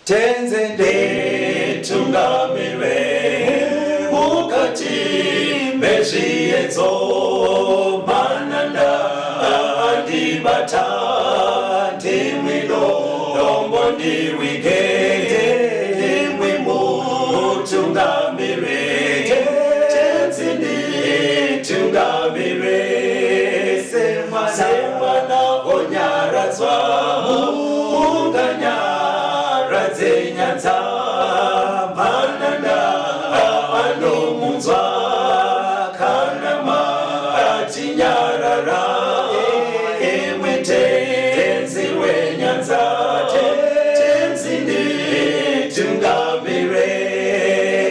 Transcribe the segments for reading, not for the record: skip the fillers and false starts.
Tenzi nditungamire mukati mezviedzo, mananda andibata, ndimwi dombo ndiwige, ndimwi mutungamire. Tenzi nditungamire semwana onyaradzwa munganyaradze nyanza, mananda anomunzwa kana matinyarara, imwe Tenzi wenyanza. Tenzi nditungamire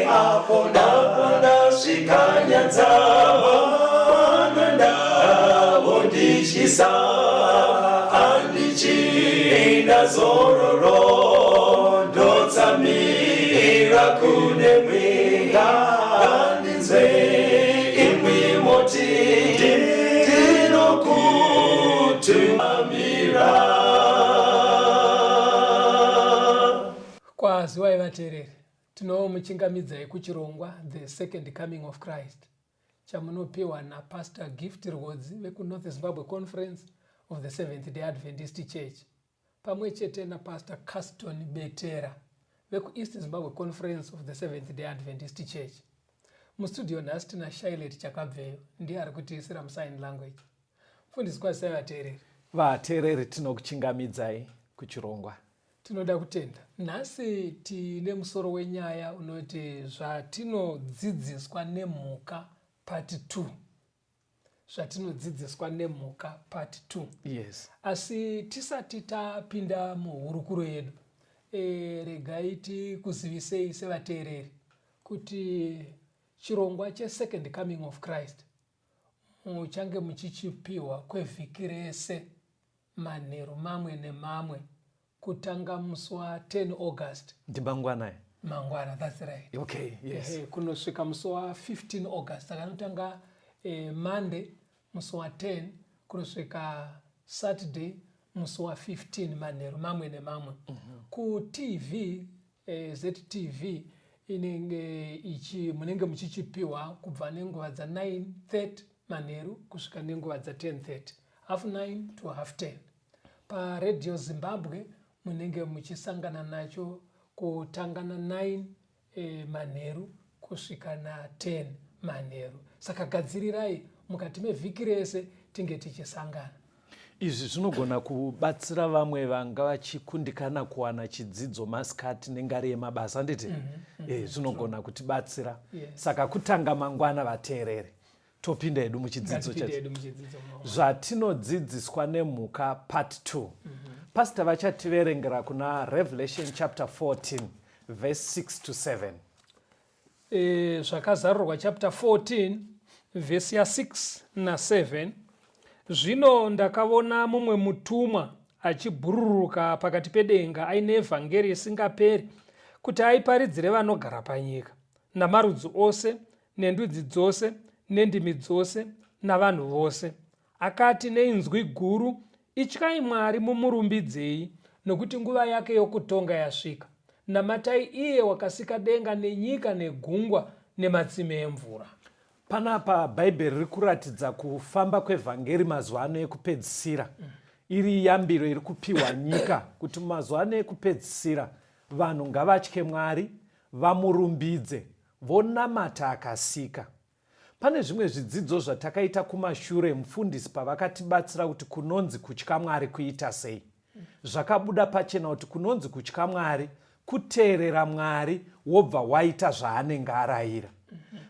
apo ndasvika nyanza, mananda vondityisa, handichina zororo, ndotsamira kune mwenga, ngandinzwe imwi moti ndinokutungamira. Kwaziwai vateereri, tinomuchingamidzai kuchirongwa The Second Coming of Christ chamunopiwa naPastor Gift Rwodzi vekuNorth Zimbabwe Conference of the Seventh Day Adventist Church pamwe chete naPastor Caston Betera vekuEast Zimbabwe Conference of the Seventh Day Adventist Church. Mustudio nhasi tina Shailet Chakabveyo, ndiye ari kutiisira musign language. Mufundisi, kwazisai vateereri. Vateereri, tinokuchingamidzai kuchirongwa. Tinoda kutenda. Nhasi tine musoro wenyaya unoti zvatinodzidziswa nemhuka part 2. Zvatinodzidziswa nemhuka part 2. Yes. Asi tisati tapinda muhurukuro yedu, regai tikuzivisei sevateereri kuti chirongwa cheSecond Coming of Christ muchange muchichipiwa kwevhiki rese manheru mamwe nemamwe kutanga musi wa10 August. Ndimangwana. Mangwana, that's right. Okay, yes. Ehe, kunosvika musi wa15 August. Saka anotanga Monday musi wa10 kunosvika Saturday musi wa15 manheru mamwe nemamwe. KuTV ZTV inenge ichi munenge muchichipiwa kubva nenguva dza9:30 manheru kusvika nenguva dza10:30, half 9 to half 10. PaRadio Zimbabwe munenge muchisangana nacho kutanga na9 manheru kusvika na10 manheru. Saka gadzirirai mukati mevhiki rese tinge tichisangana. Izvi zvinogona kubatsira vamwe vanga vachikundikana kuwana chidzidzo masikati nengari yemabasa, handiti? Zvinogona kutibatsira. Saka kutanga mangwana, vateereri, topinda hedu muchidzidzo Ngatipinde chedu. Hedu muchidzidzo mangwana. Zvatinodzidziswa nemhuka part 2. Pastor vachativerengera kuna Revelation chapter 14 verse 6 to 7. Zvakazarurwa chapter 14 vhesi ya6 na7. Zvino ndakaona mumwe mutumwa achibhururuka pakati pedenga aine evhangeri isingaperi kuti aiparidzire vanogara panyika, namarudzi ose, nendudzi dzose, nendimi dzose, navanhu vose. Akati neinzwi guru, "Ityai Mwari mumurumbidzei, nokuti nguva yake yokutonga yasvika. Namatai iye wakasika denga nenyika negungwa nematsime emvura." Panapa Bhaibheri riri kuratidza kufamba kwevhangeri mazuva ano ekupedzisira, iri yambiro iri kupiwa nyika kuti mumazuva ano ekupedzisira vanhu ngavatye Mwari, vamurumbidze, vonamata akasika. Pane zvimwe zvidzidzo zvatakaita kumashure mufundisi pavakatibatsira kuti kunonzi kutya Mwari kuita sei. Zvakabuda pachena kuti kunonzi kutya Mwari kuteerera Mwari wobva waita zvaanenge arayira.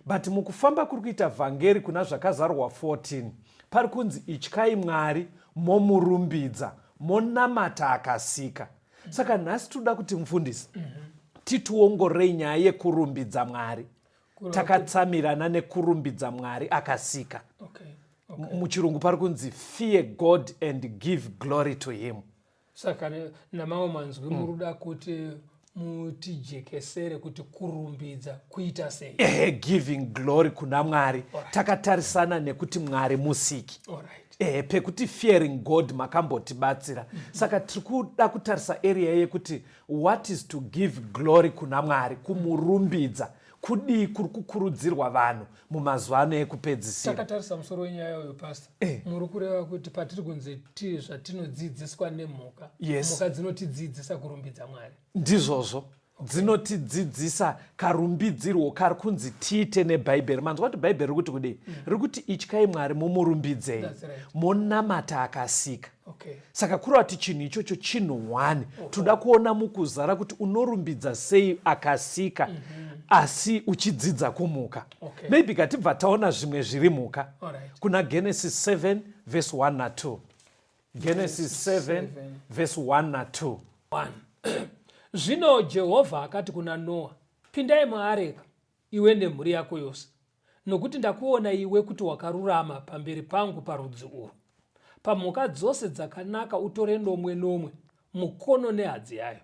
But mukufamba kuri kuita vhangeri kuna Zvakazarurwa 14 pari kunzi ityai Mwari momurumbidza, monamata akasika. Saka nhasi toda kuti mufundisi titiongororei nyaya yekurumbidza Mwari takatsamirana nekurumbidza Mwari akasika. Muchirungu pari kunzi "Fear God and give glory to him." Saka namamwe manzwi muruda kuti mutijekesere kuti kurumbidza kuita sei? Ehe, giving glory kuna Mwari takatarisana nekuti Mwari musiki. Alright. Eh, pekuti fearing God makambotibatsira. Saka tiri kuda kutarisa area yekuti what is to give glory kuna Mwari, kumurumbidza kudii kuri kukurudzirwa vanhu mumazuva ano ekupedzisira. Takatarisa musoro wenyaya uyu, Pastor, muri kureva kuti patiri kunzi tii zvatinodzidziswa nemhuka, mhuka dzinotidzidzisa kurumbidza Mwari? Ndizvozvo. Dzinotidzidzisa karumbidzirwo kari kunzi tiite neBhaibheri. Manzwa kuti Bhaibheri riri kuti kudii? Riri kuti ityai Mwari, mumurumbidzei, That's right. monamata akasika. Saka kureva kuti chinhu ichocho chinhu one. Toda kuona mukuzara kuti unorumbidza sei akasika, asi uchidzidza kumhuka. Maybe katibva taona zvimwe zviri mhuka. Kuna Genesis 7 verse 1 na2. Genesis 7 verse 1 na2. 1. Zvino Jehovha akati kuna Noa, Pindai muareka, iwe nemhuri yako yose, nokuti ndakuona iwe kuti wakarurama pamberi pangu parudzi urwu. Pamhuka dzose dzakanaka utore nomwe nomwe, mukono nehadzi yayo,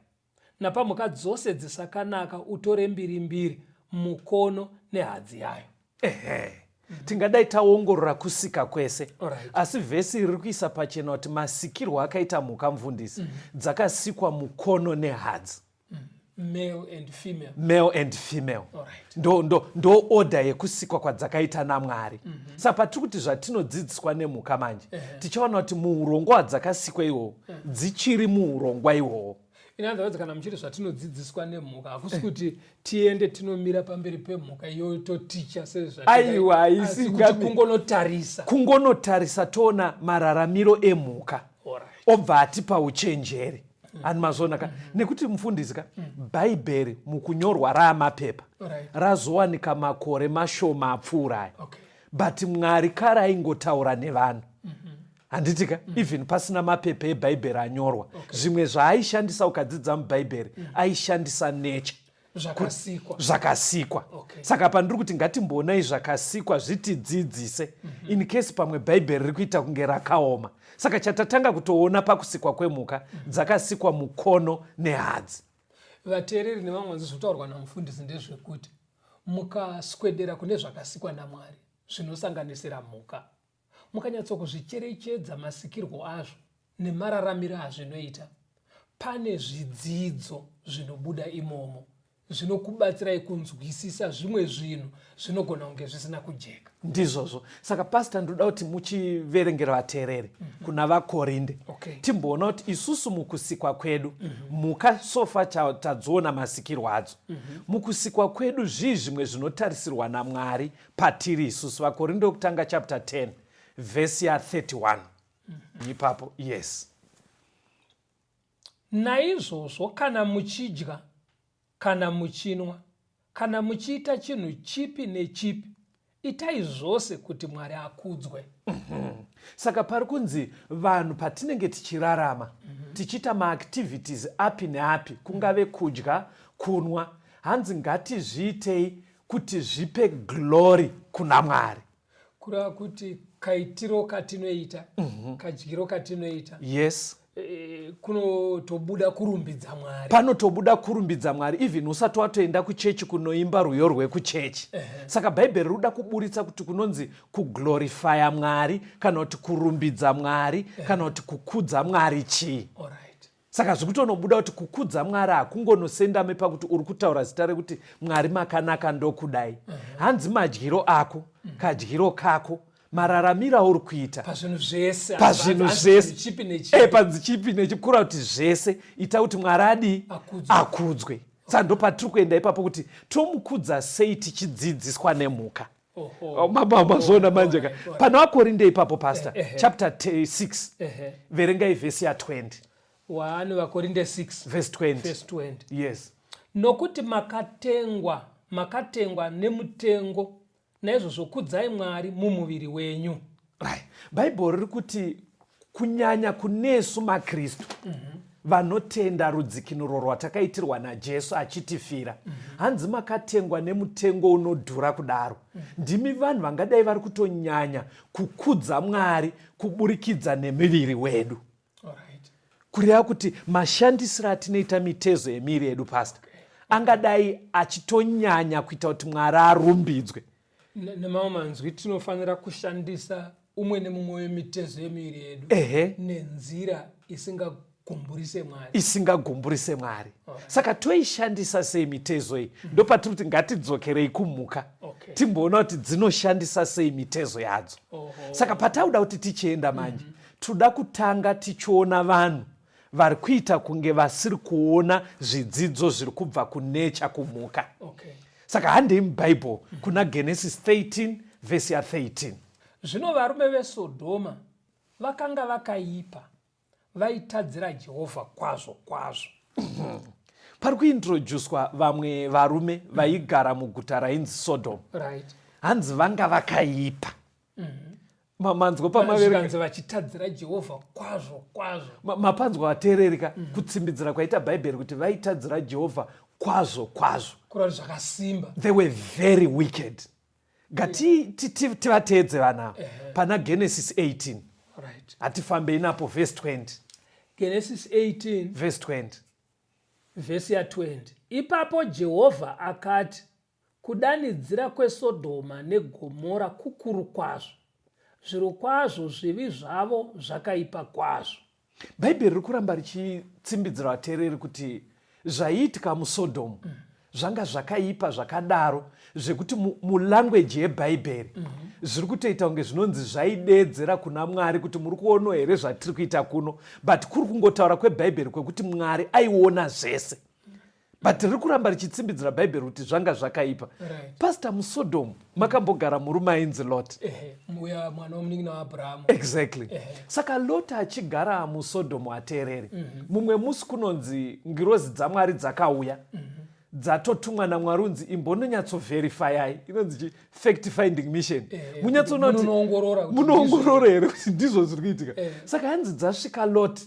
napamhuka dzose dzisakanaka utore mbiri mbiri, mukono nehadzi yayo. Ehe, tingadai taongorora kusika kwese, asi vhesi riri kuisa pachena kuti masikirwo akaita mhuka, mufundisi, dzakasikwa mukono nehadzi. Male and female. Male and female. Ndo, ndo, ndo order yekusikwa kwadzakaita naMwari. Saka patiri kuti zvatinodzidziswa nemhuka manje, tichaona kuti muurongwa hwadzakasikwa iwowo, dzichiri muurongwa iwowo. In other words, kana muchiti zvatinodzidziswa nemhuka, hakusi kuti tiende tinomira pamberi pemhuka iyoyo toticha. Aiwa, haisi. Kuti kungonotarisa. Kungonotarisa toona mararamiro emhuka, obva atipa uchenjeri. Ani mazvona ka? Nekuti mufundisi ka, Bhaibheri mukunyorwa raamapepa razowanika makore mashoma apfuura aya. But Mwari kare aingotaura nevanhu, handiti ka? Even pasina mapepa eBhaibheri anyorwa, zvimwe zvaaishandisa, ukadzidza muBhaibheri, aishandisa nature. Zvakasikwa. Zvakasikwa. Saka pandiri kuti ngatimboonai zvakasikwa zvitidzidzise, in case pamwe Bhaibheri riri kuita kunge rakaoma. Saka chatatanga kutoona pakusikwa kwemhuka, dzakasikwa mukono nehadzi. Vateereri nevamwe vanzi, zvotaurwa namufundisi ndezvekuti mukaswedera kune zvakasikwa naMwari zvinosanganisira mhuka, mukanyatsokuzvicherechedza masikirwo azvo nemararamiro azvinoita, pane zvidzidzo zvinobuda imomo zvinokubatsirai kunzwisisa zvimwe zvinhu zvinogona kunge zvisina kujeka. Ndizvozvo. Saka Pastor, ndoda kuti muchiverengera vateereri kuna vaKorinde, timboona kuti isusu mukusikwa kwedu, mhuka so far tadziona masikirwo adzo, mukusikwa kwedu zvii zvimwe zvinotarisirwa naMwari patiri isusu? VaKorinde wekutanga chapter 10 vhesi ya31 ipapo, yes. Naizvozvo kana muchidya kana muchinwa kana muchiita chinhu chipi nechipi, itai zvose kuti Mwari akudzwe. Saka pari kunzi vanhu patinenge tichirarama, tichiita maactivities api neapi, kungave kudya, kunwa, hanzi ngatizviitei kuti zvipe glory kuna Mwari. Kureva kuti kaitiro katinoita, kadyiro katinoita, kunotobuda kurumbidza Mwari. Panotobuda kurumbidza Mwari even usati watoenda kuchechi kunoimba rwiyo rwekuchechi. Saka Bhaibheri rinoda kuburitsa kuti kunonzi kuglorifya Mwari kana kuti kurumbidza Mwari kana kuti kukudza Mwari chii. Saka zvikutonobuda kuti kukudza Mwari hakungonosendame pakuti uri kutaura zita rekuti Mwari makanaka ndokudai. Hanzi madyiro ako, kadyiro kako, mararamiro auri kuita pazvinhu zvese. Pazvinhu zvese. Chipi nechipi. Panzi chipi nechipi, kureva kuti zvese ita kuti Mwari adii? Akudzwe. Akudzwe. Saka ndopatiri kuenda ipapo kuti tomukudza sei tichidzidziswa nemhuka. Oho. Mazviona manje ka? Pana vaKorinde ipapo, Pastor, chapter 6, verengai vhesi ya20. 1 vaKorinde 6 verse 20. Verse 20. Yes. Nokuti makatengwa, makatengwa nemutengo, naizvozvo kudzai Mwari mumuviri wenyu. Right. Bhaibheri riri kuti kunyanya kunesu maKristu vanotenda rudzikinuro rwatakaitirwa naJesu achitifira, hanzi makatengwa nemutengo unodhura kudaro, ndimi vanhu vangadai vari kutonyanya kukudza Mwari kuburikidza nemiviri wedu. Kureva kuti mashandisiro atinoita mitezo yemiviri yedu, Pastor, angadai achitonyanya kuita kuti Mwari arumbidzwe. Nemamwe manzwi, tinofanira kushandisa Umwe nemumwe wemitezo yemiviri yedu Ehe. nenzira isingagumburise Mwari. Isingagumburise Mwari. Saka toishandisa sei mitezo iyi? Ndopatiri kuti ngatidzokerei kumhuka. Timboona kuti dzinoshandisa sei mitezo yadzo. Saka patauda kuti tichienda manje, toda kutanga tichiona vanhu vari kuita kunge vasiri kuona zvidzidzo zviri kubva kunecha, kumhuka. Saka handei muBhaibheri kuna Genesis 13 vhesi ya13. Zvino varume veSodhoma vakanga vakaipa, vaitadzira Jehovha kwazvo kwazvo. Pari kuintroducwa vamwe varume vaigara muguta rainzi Sodom. Hanzi vanga vakaipa. Manzwa pamaverenga vachitadzira Jehovha kwazvo kwazvo. Mapanzwa vateererika, kutsimbidzira kwaita Bhaibheri kuti vaitadzira Jehovha kwazvo kwazvo. Kureva zvakasimba. They were very wicked. Ngati tivateedze vanhu ava pana Genesis 18. Hatifambei napo, verse 20. Genesis 18 verse 20. Vhesi ya20. Ipapo Jehovha akati, Kudanidzira kweSodhoma neGomora kukuru kwazvo, zvirokwazvo zvivi zvavo zvakaipa kwazvo. Bhaibheri riri kuramba richitsimbidzira vateereri kuti zvaiitika muSodhomu zvanga zvakaipa zvakadaro zvekuti mulanguage yeBhaibheri zviri kutoita kunge zvinonzi zvaideedzera kuna Mwari kuti muri kuonawo here zvatiri kuita kuno, but kuri kungotaura kweBhaibheri kwekuti Mwari aiona zvese, but riri kuramba richitsimbidzira Bhaibheri kuti zvanga zvakaipa. Pastor, muSodom makambogara murume ainzi Lot. Uya mwana wemunin'ina waAbrahamu. Exactly. Saka Lot achigara muSodom, ateereri, mumwe musi kunonzi ngirozi dzaMwari dzakauya, dzatotumwa naMwari, unzi imbononyatsoverifyai, inonzi chi fact finding mission. Munyatsoona kuti munoongorora kuti munoongorora here kuti ndizvo zviri kuitika. Saka hanzi dzasvika Lot,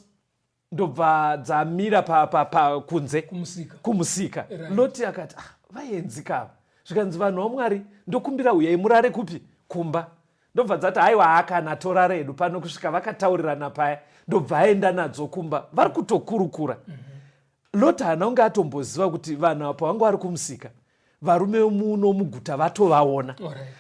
ndobva dzamira pa kunze. Kumusika. Kumusika. Loti akati, "Ah, vaenzi kava." Zvikanzi, "Vanhu vaMwari, ndokumbira uyai murare kupi? Kumba." Ndobva dzati, "Haiwa, hakana, torara hedu pano." Kusvika vakataurirana paya, ndobva aenda nadzo kumba, vari kutokurukura. Lot haana kunge atomboziva kuti vanhu apa vanga vari kumusika, varume muno muguta vatovaona.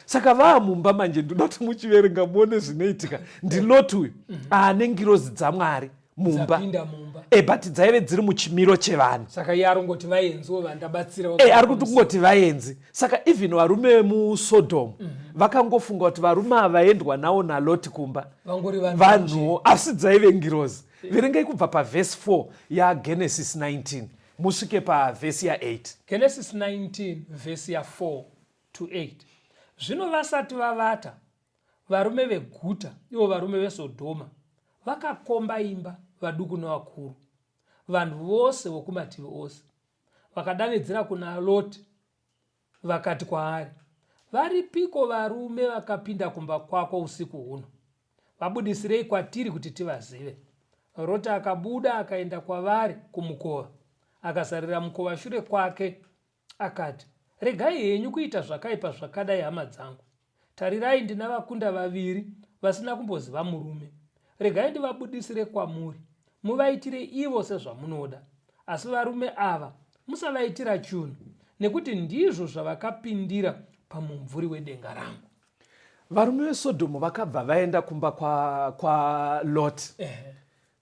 Saka vaamumba manje, ndoda kuti muchiverenga muone zvinoitika. NdiLot uyu ane ngirozi dzaMwari mumba. Dzapinda mumba. But dzaive dziri muchimiro chevanhu. Saka iye arongoti vaenziwo vandabatsira. Ari kuti kungoti vaenzi. Saka even varume vemuSodom vakangofunga kuti varume ava vaendwa nawo naLoti kumba vangori vanhu. Vanhuwo, asi dzaive ngirozi. Verengai kubva pavhesi 4 yaGenesis 19 musvike pavhesi ya8. Genesis 19 vhesi ya4 to 8. Zvino vasati vavata, varume veguta, ivo varume veSodhoma, vakakomba imba, vaduku nevakuru, vanhu vose vokumativi ose. Vakadanidzira kuna Loti vakati kwaari, "Varipiko varume vakapinda kumba kwako usiku huno? Vabudisirei kwatiri kuti tivazive." Roti akabuda akaenda kwavari kumukova, akazarira mukova shure kwake, akati, "Regai henyu kuita zvakaipa zvakadai, hama dzangu. Tarirai, ndina vakunda vaviri vasina kumboziva murume. Regai ndivabudisire kwamuri, muvaitire ivo sezvamunoda. Asi varume ava musavaitira chunhu, nekuti ndizvo zvavakapindira pamumvuri wedenga rangu." Varume veSodhomu vakabva vaenda kumba kwaLot,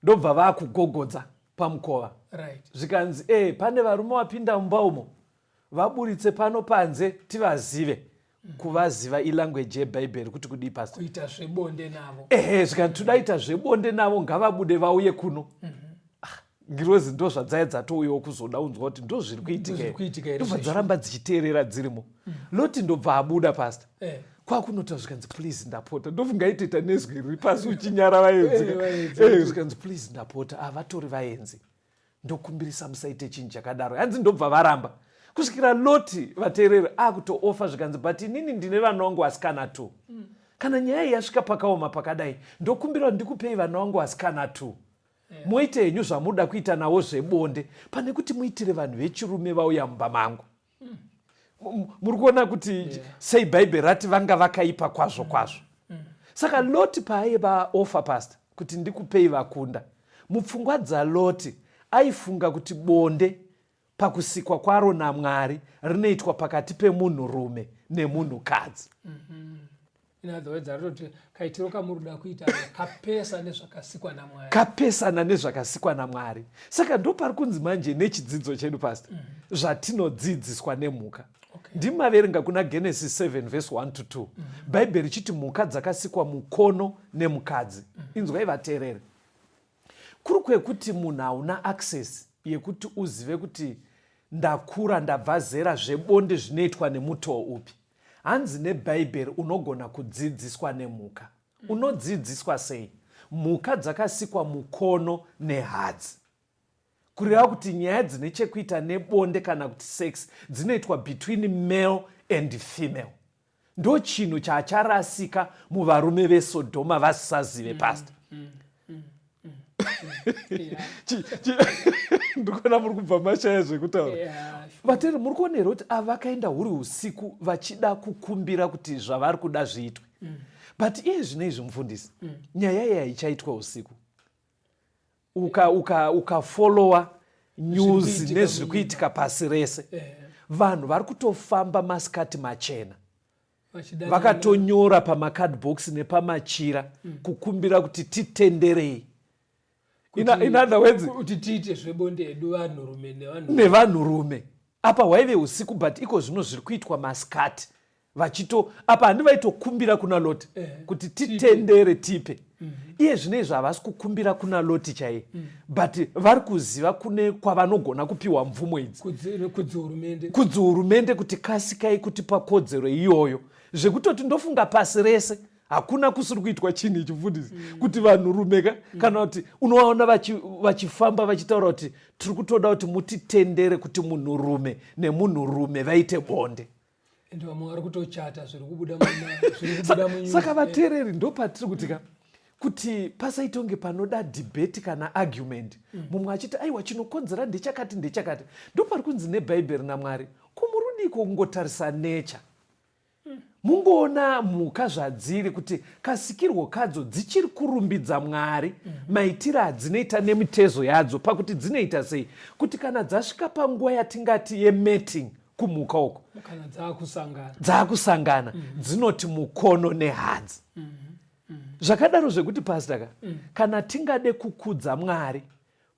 ndobva vaakugogodza pamukova. Zvikanzi, "Pane varume vapinda mumba umo, vaburitse pano panze tivazive." Kuvaziva ilanguage yeBhaibheri kuti kudii, pastor? Kuita zvebonde navo. Ehe, zvikanzi todaita zvebonde navo, ngavabude vauye kuno. Ah, ngirozi ndo zvadzaiya dzatouyawo kuzoda unzwa kuti ndo zviri kuitika. Ndozviri kuitika here. Ndobva dzaramba dzichiteerera dzirimo. Loti ndobva abuda, pastor, kwakunota. Zvikanzi, "Please, ndapota." Ndofunga itoita nezwi riri pasi uchinyara vaenzi. Vaenzi. Zvikanzi, "Please, ndapota, havatori vaenzi, ndokumbirisa musaite chinhu chakadaro." Hanzi ndobva varamba kusvikira Loti, vateereri, akutoofa. Zvikanzi, "But inini ndine vana vangu vasikana two. Kana nyaya iyi yasvika pakaoma pakadai, ndokumbira kuti ndikupei vana vangu vasikana two, moite henyu zvamuda kuita navo zvebonde, pane kuti muitire vanhu vechirume vauya mumba mangu." Muri kuona kuti sei Bhaibheri rati vanga vakaipa kwazvo kwazvo. Saka Loti paaiva ofa, pastor, kuti ndikupei vakunda, mupfungwa dzaLoti aifunga kuti bonde pakusikwa kwaro naMwari rinoitwa pakati pemunhurume nemunhukadzi. In other words, aritoti kaitiro kamuri kuda kuita kapesa nezvakasikwa namwari. Kapesana nezvakasikwa namwari. Saka ndopari kunzi manje nechidzidzo chedu pastor, zvatinodzidziswa nemhuka. Ndimaverenga kuna Genesis 7 verse 1 to 2. Bhaibheri richiti mhuka dzakasikwa mukono nemukadzi. Inzwai vateereri. Kuri kwekuti munhu hauna access yekuti uzive kuti ndakura ndabva zera zvebonde zvinoitwa nemutoo upi. Hanzi nebhaibheri unogona kudzidziswa nemhuka. Unodzidziswa sei? Mhuka dzakasikwa mukono nehadzi. Kureva kuti nyaya dzine chekuita nebonde kana kuti sex dzinoitwa between male and female. Ndo chinhu chaacharasika muvarume veSodhoma vasisazive, pastor. Ndikuona muri kubva mashaya zvekutaura. Vateri, muri kuona here kuti ava vakaenda huri usiku vachida kukumbira kuti zvavari kuda zviitwe? But iye zvino izvi mufundisi, nyaya iyi haichaitwa usiku. Ukafolowa uka news nezviri kuitika pasi rese, vanhu vari kutofamba masikati machena vakatonyora pamacardbox nepamachira kukumbira kuti titenderei. In other words, kuti tiite zvebonde edu vanhurume nevanhurume. Apa hwaive usiku, but iko zvino zviri kuitwa masikati vachito apa handi vaitokumbira kuna Loti kuti titendere tipe. Iye zvino izvi havasi kukumbira kuna Loti chaiye, but vari kuziva kune kwavanogona kupiwa mvumo idzi. Kudzihurumende. Kudzihurumende kuti kasikai kutipa kodzero iyoyo, zvekutoti ndofunga pasi rese hakuna kusiri kuitwa chinhu ichi mufundisi, kuti vanhurume ka, kana kuti unovaona vachifamba vachitaura kuti tiri kutoda kuti mutitendere kuti munhurume nemunhurume vaite bonde. Ende vamwe vari kutochata zviri kubuda. Saka vateereri, ndopatiri kuti ka kuti pasaite kunge panoda debate kana argument, mumwe achiti aiwa chinokonzera ndechakati ndechakati. Ndopari kunzi nebhaibheri namwari, kumurudiko kungotarisa nature, mungoona mhuka zvadziri kuti kasikirwo kadzo dzichiri kurumbidza Mwari, maitiro adzinoita nemitezo yadzo, pakuti dzinoita sei kuti kana dzasvika panguva yatingati yemating kumhuka uko, kana dzakusangana, dzakusangana, dzinoti mukono nehadzi. Zvakadaro zvekuti pastor ka, kana tingade kukudza Mwari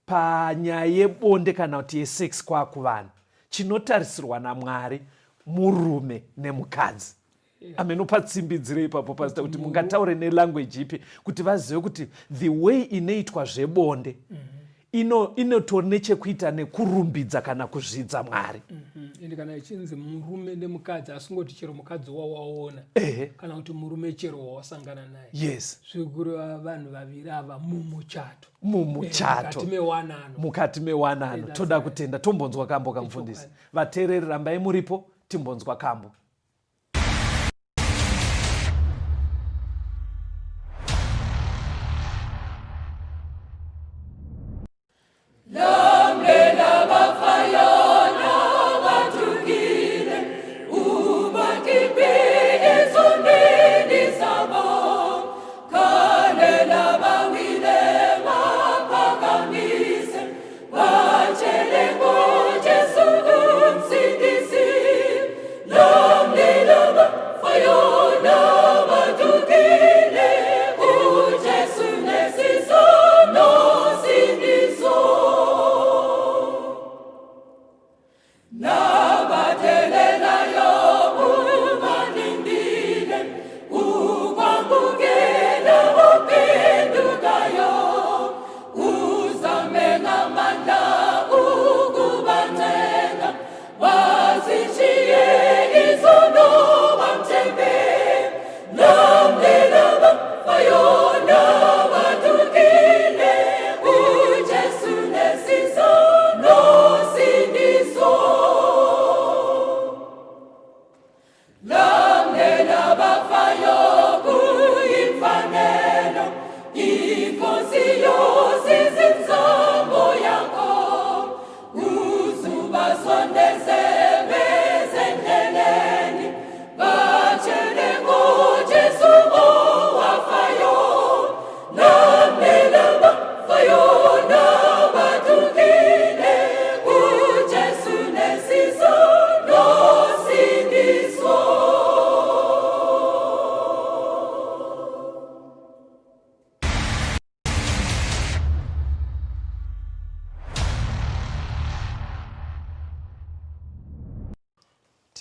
panyaya yebonde kana kuti yesex kwakuvanhu, chinotarisirwa namwari murume nemukadzi. Ameno patsimbidzire ipapo pastor, kuti mungataure nelanguage ipi kuti vazive kuti the way inoitwa zvebonde inotori nechekuita nekurumbidza kana kuzvidza Mwari. Ende kana ichinzi murume nemukadzi, asingoti chero mukadzi wawaona kana kuti murume chero wawasangana naye. Zviri kureva vanhu vaviri ava mumuchato. Mumuchato. Mukati mewanano. Mukati mewanano. Toda kutenda, tombonzwa kambo kamufundisi. Vateereri, rambai muripo, timbonzwa kambo. Lord.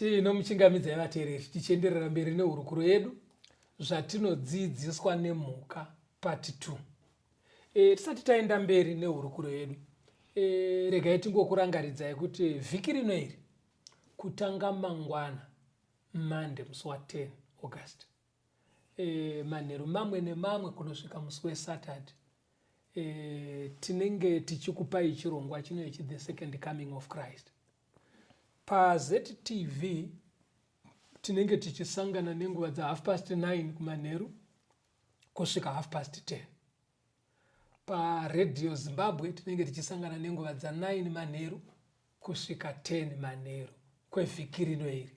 Tinomuchingamidzai vateereri tichienderera mberi nehurukuro yedu zvatinodzidziswa nemhuka part 2. E, tisati taenda mberi nehurukuro yedu e, regai tingokurangaridzai kuti vhiki rino iri kutanga mangwana Monday musi wa 10 August e, manheru mamwe nemamwe kunosvika musi weSaturday e, tinenge tichikupai chirongwa chino ichi the second coming of Christ paZTV tinenge tichisangana nenguva dza half past 9 kumanheru kusvika half past 10 paradio Zimbabwe tinenge tichisangana nenguva dza 9 manheru kusvika 10 manheru kwevhiki rino iri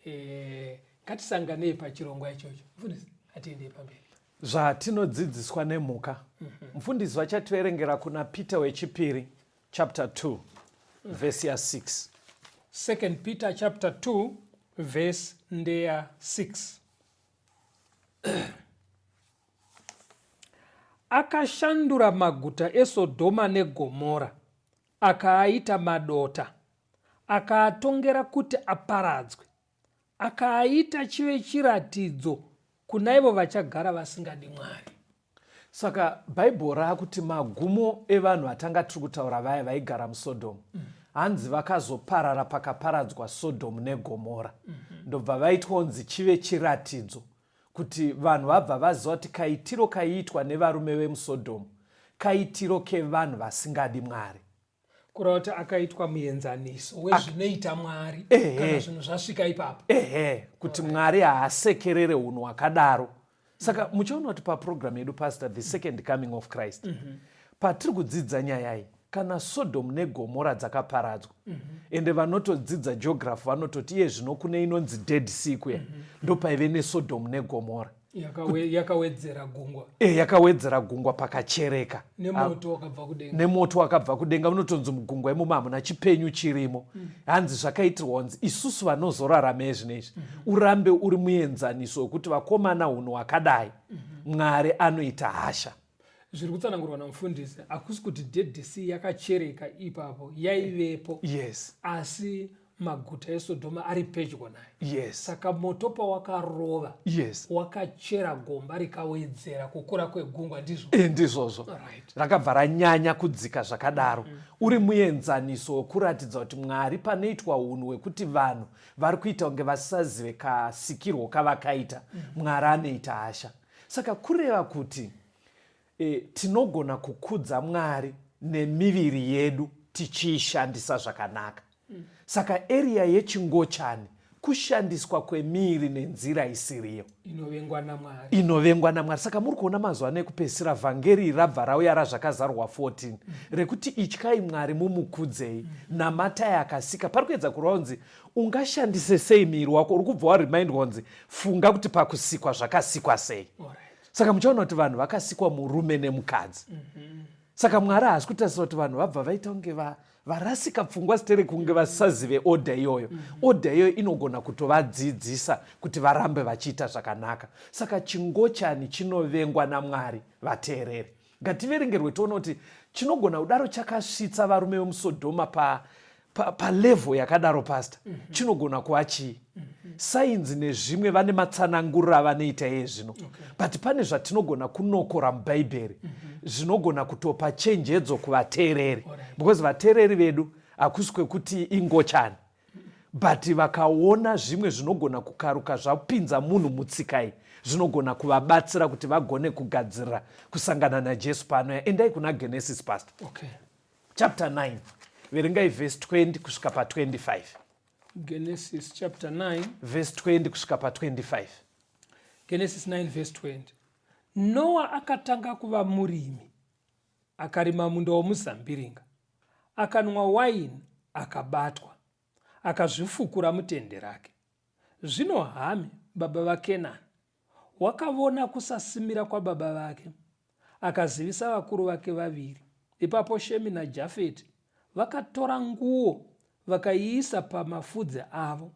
e, ngatisanganei pachirongwa ichocho mufundisi hatiendei pamberi Zvatinodzidziswa nemhuka. Mufundisi vachativerengera kuna Peter wechipiri chapter 2 vhesi ya 6. Second Peter chapter 2 verse ndeya 6. Akashandura maguta eSodhoma neGomora akaaita madota, akaatongera kuti aparadzwe, akaaita chive chiratidzo kuna ivo vachagara vasingadi Mwari. Saka Bhaibheri raakuti magumo evanhu atanga tiri kutaura vaya vaigara muSodhomu hanzi vakazoparara pakaparadzwa Sodhomu neGomora ndobva vaitwa kunzi chive chiratidzo kuti vanhu vabva vaziva kuti kaitiro kaiitwa nevarume vemuSodhomu kaitiro kevanhu vasingadi Mwari. Kureva kuti akaitwa muenzaniso wezvinoita Mwari kana zvinhu zvasvika ipapo. Ehe, kuti Mwari haasekerere unhu hwakadaro. Saka muchaona kuti paprogram yedu Pastor, the second coming of Christ, patiri kudzidza nyaya iyi, kana Sodom neGomora dzakaparadzwa, ende vanotodzidza geography vanototi iye zvino kune inonzi Dead Sea kuya, ndopaive neSodom neGomora. Yakawedzera gungwa. Yakawedzera gungwa pakachereka. Nemoto wakabva kudenga. Nemoto wakabva kudenga unotonzi mugungwa imomo hamuna chipenyu chirimo. Hanzi zvakaitirwa kunzi isusu vanozorarama ezvino izvi urambe uri muenzaniso wekuti vakomana hunhu hwakadai Mwari anoita hasha. Zviri kutsanangurwa namufundisi hakusi kuti Dead Sea yakachereka ipapo, yaivepo. Asi maguta eSodhoma ari pedyo nayo. Saka moto pawakarova, wakachera gomba rikawedzera kukura kwegungwa, ndizvo? Ndizvozvo. Rakabva ranyanya kudzika zvakadaro. Uri muenzaniso wekuratidza kuti Mwari panoitwa unhu hwekuti vanhu vari kuita kunge vasazive kasikirwo kavakaita, Mwari anoita hasha. Saka kureva kuti tinogona kukudza Mwari nemiviri yedu tichiishandisa zvakanaka. Saka area yechingochani kushandiswa kwemiiri nenzira isiriyo inovengwa naMwari. Inovengwa naMwari. Saka muri kuona mazuva ano ekupedzisira vhangeri rabva rauya razvakazarurwa 14 rekuti ityai Mwari mumukudzei, namatai akasika. Pari kuedza kureva kunzi ungashandise sei miiri wako, uri kubva waremindwa kunzi funga kuti pakusikwa zvakasikwa sei. Saka muchaona kuti vanhu vakasikwa murume nemukadzi. Saka Mwari haasi kutarisira kuti vanhu vabva vaita kunge varasika pfungwa sitere kunge vasazive order iyoyo. Order iyoyo inogona kutovadzidzisa kuti varambe vachiita zvakanaka. Saka chingochani chinovengwa naMwari, vateereri. Ngativerengerwe tione kuti chinogona kudaro chakasvitsa varume vemuSodhoma palevel yakadaro pastor. Chinogona kuva chii? Sainzi nezvimwe vane matsananguriro avanoita iye zvino. But pane zvatinogona kunokora muBhaibheri zvinogona kutopa chenjedzo kuvateereri. Because vateereri vedu hakusi kwekuti ingochani. But vakaona zvimwe zvinogona kukaruka zvapinza munhu mutsika iyi, zvinogona kuvabatsira kuti vagone kugadzirira kusangana naJesu pano. Endai kuna Genesis pastor. Chapter 9. Verengai verse 20 kusvika pa 25. Genesis chapter 9 verse 20 kusvika pa 25. Genesis 9 verse 20. Noah akatanga kuva murimi, akarima munda womuzambiringa, akanwa waini akabatwa, akazvifukura mutende rake. Zvino Hami, baba vaKenani, wakavona kusasimira kwababa vake, akazivisa vakuru vake vaviri. Ipapo Shemi naJafeti vakatora nguo vakaiisa pamafudzi avo,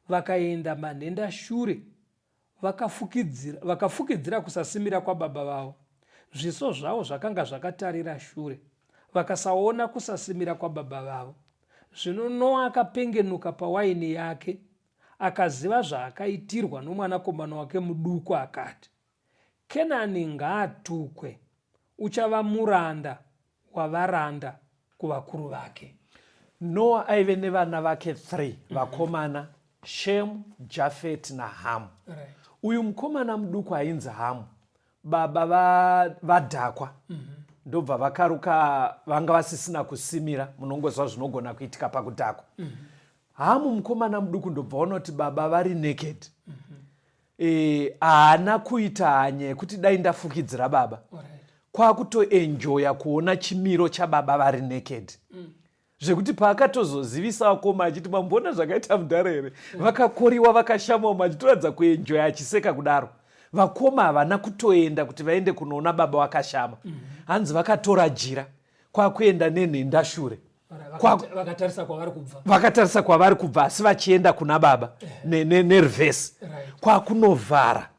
vakaenda manhendashure, vakafukidzira kusasimira kwababa vavo. Zviso zvavo zvakanga zvakatarira shure, vakasaona kusasimira kwababa vavo. Zvino Noa akapengenuka pawaini yake, Akaziva zvaakaitirwa nomwanakomana wake muduku akati, Kenani ngaatukwe, uchava muranda wavaranda kuvakuru vake. Noa aive nevana vake 3 vakomana, Shemu, Jafeti naHamu. Uyu mukomana muduku ainzi Hamu, baba vadhakwa ndobva vakaruka, vanga vasisina kusimira, munongoziva zvinogona kuitika pakudhakwa. Hamu mukomana muduku ndobva vaona kuti baba vari naked. Haana kuita hanya yekuti dai ndafukidzira baba, kwakutoenjoya kuona chimiro chababa vari naked. Zvekuti paakatozozivisa vakoma achiti mamboona zvakaita mudhara here, vakakoriwa vakashama umo achitoratidza kuenjoya achiseka kudaro. Vakoma havana kutoenda kuti vaende kunoona baba vakashama. Hanzi vakatora jira kwakuenda nenhendashure. Vakatarisa kwavari kubva, vakatarisa kwavari kubva asi vachienda kuna baba nerevhesi, kwakunovhara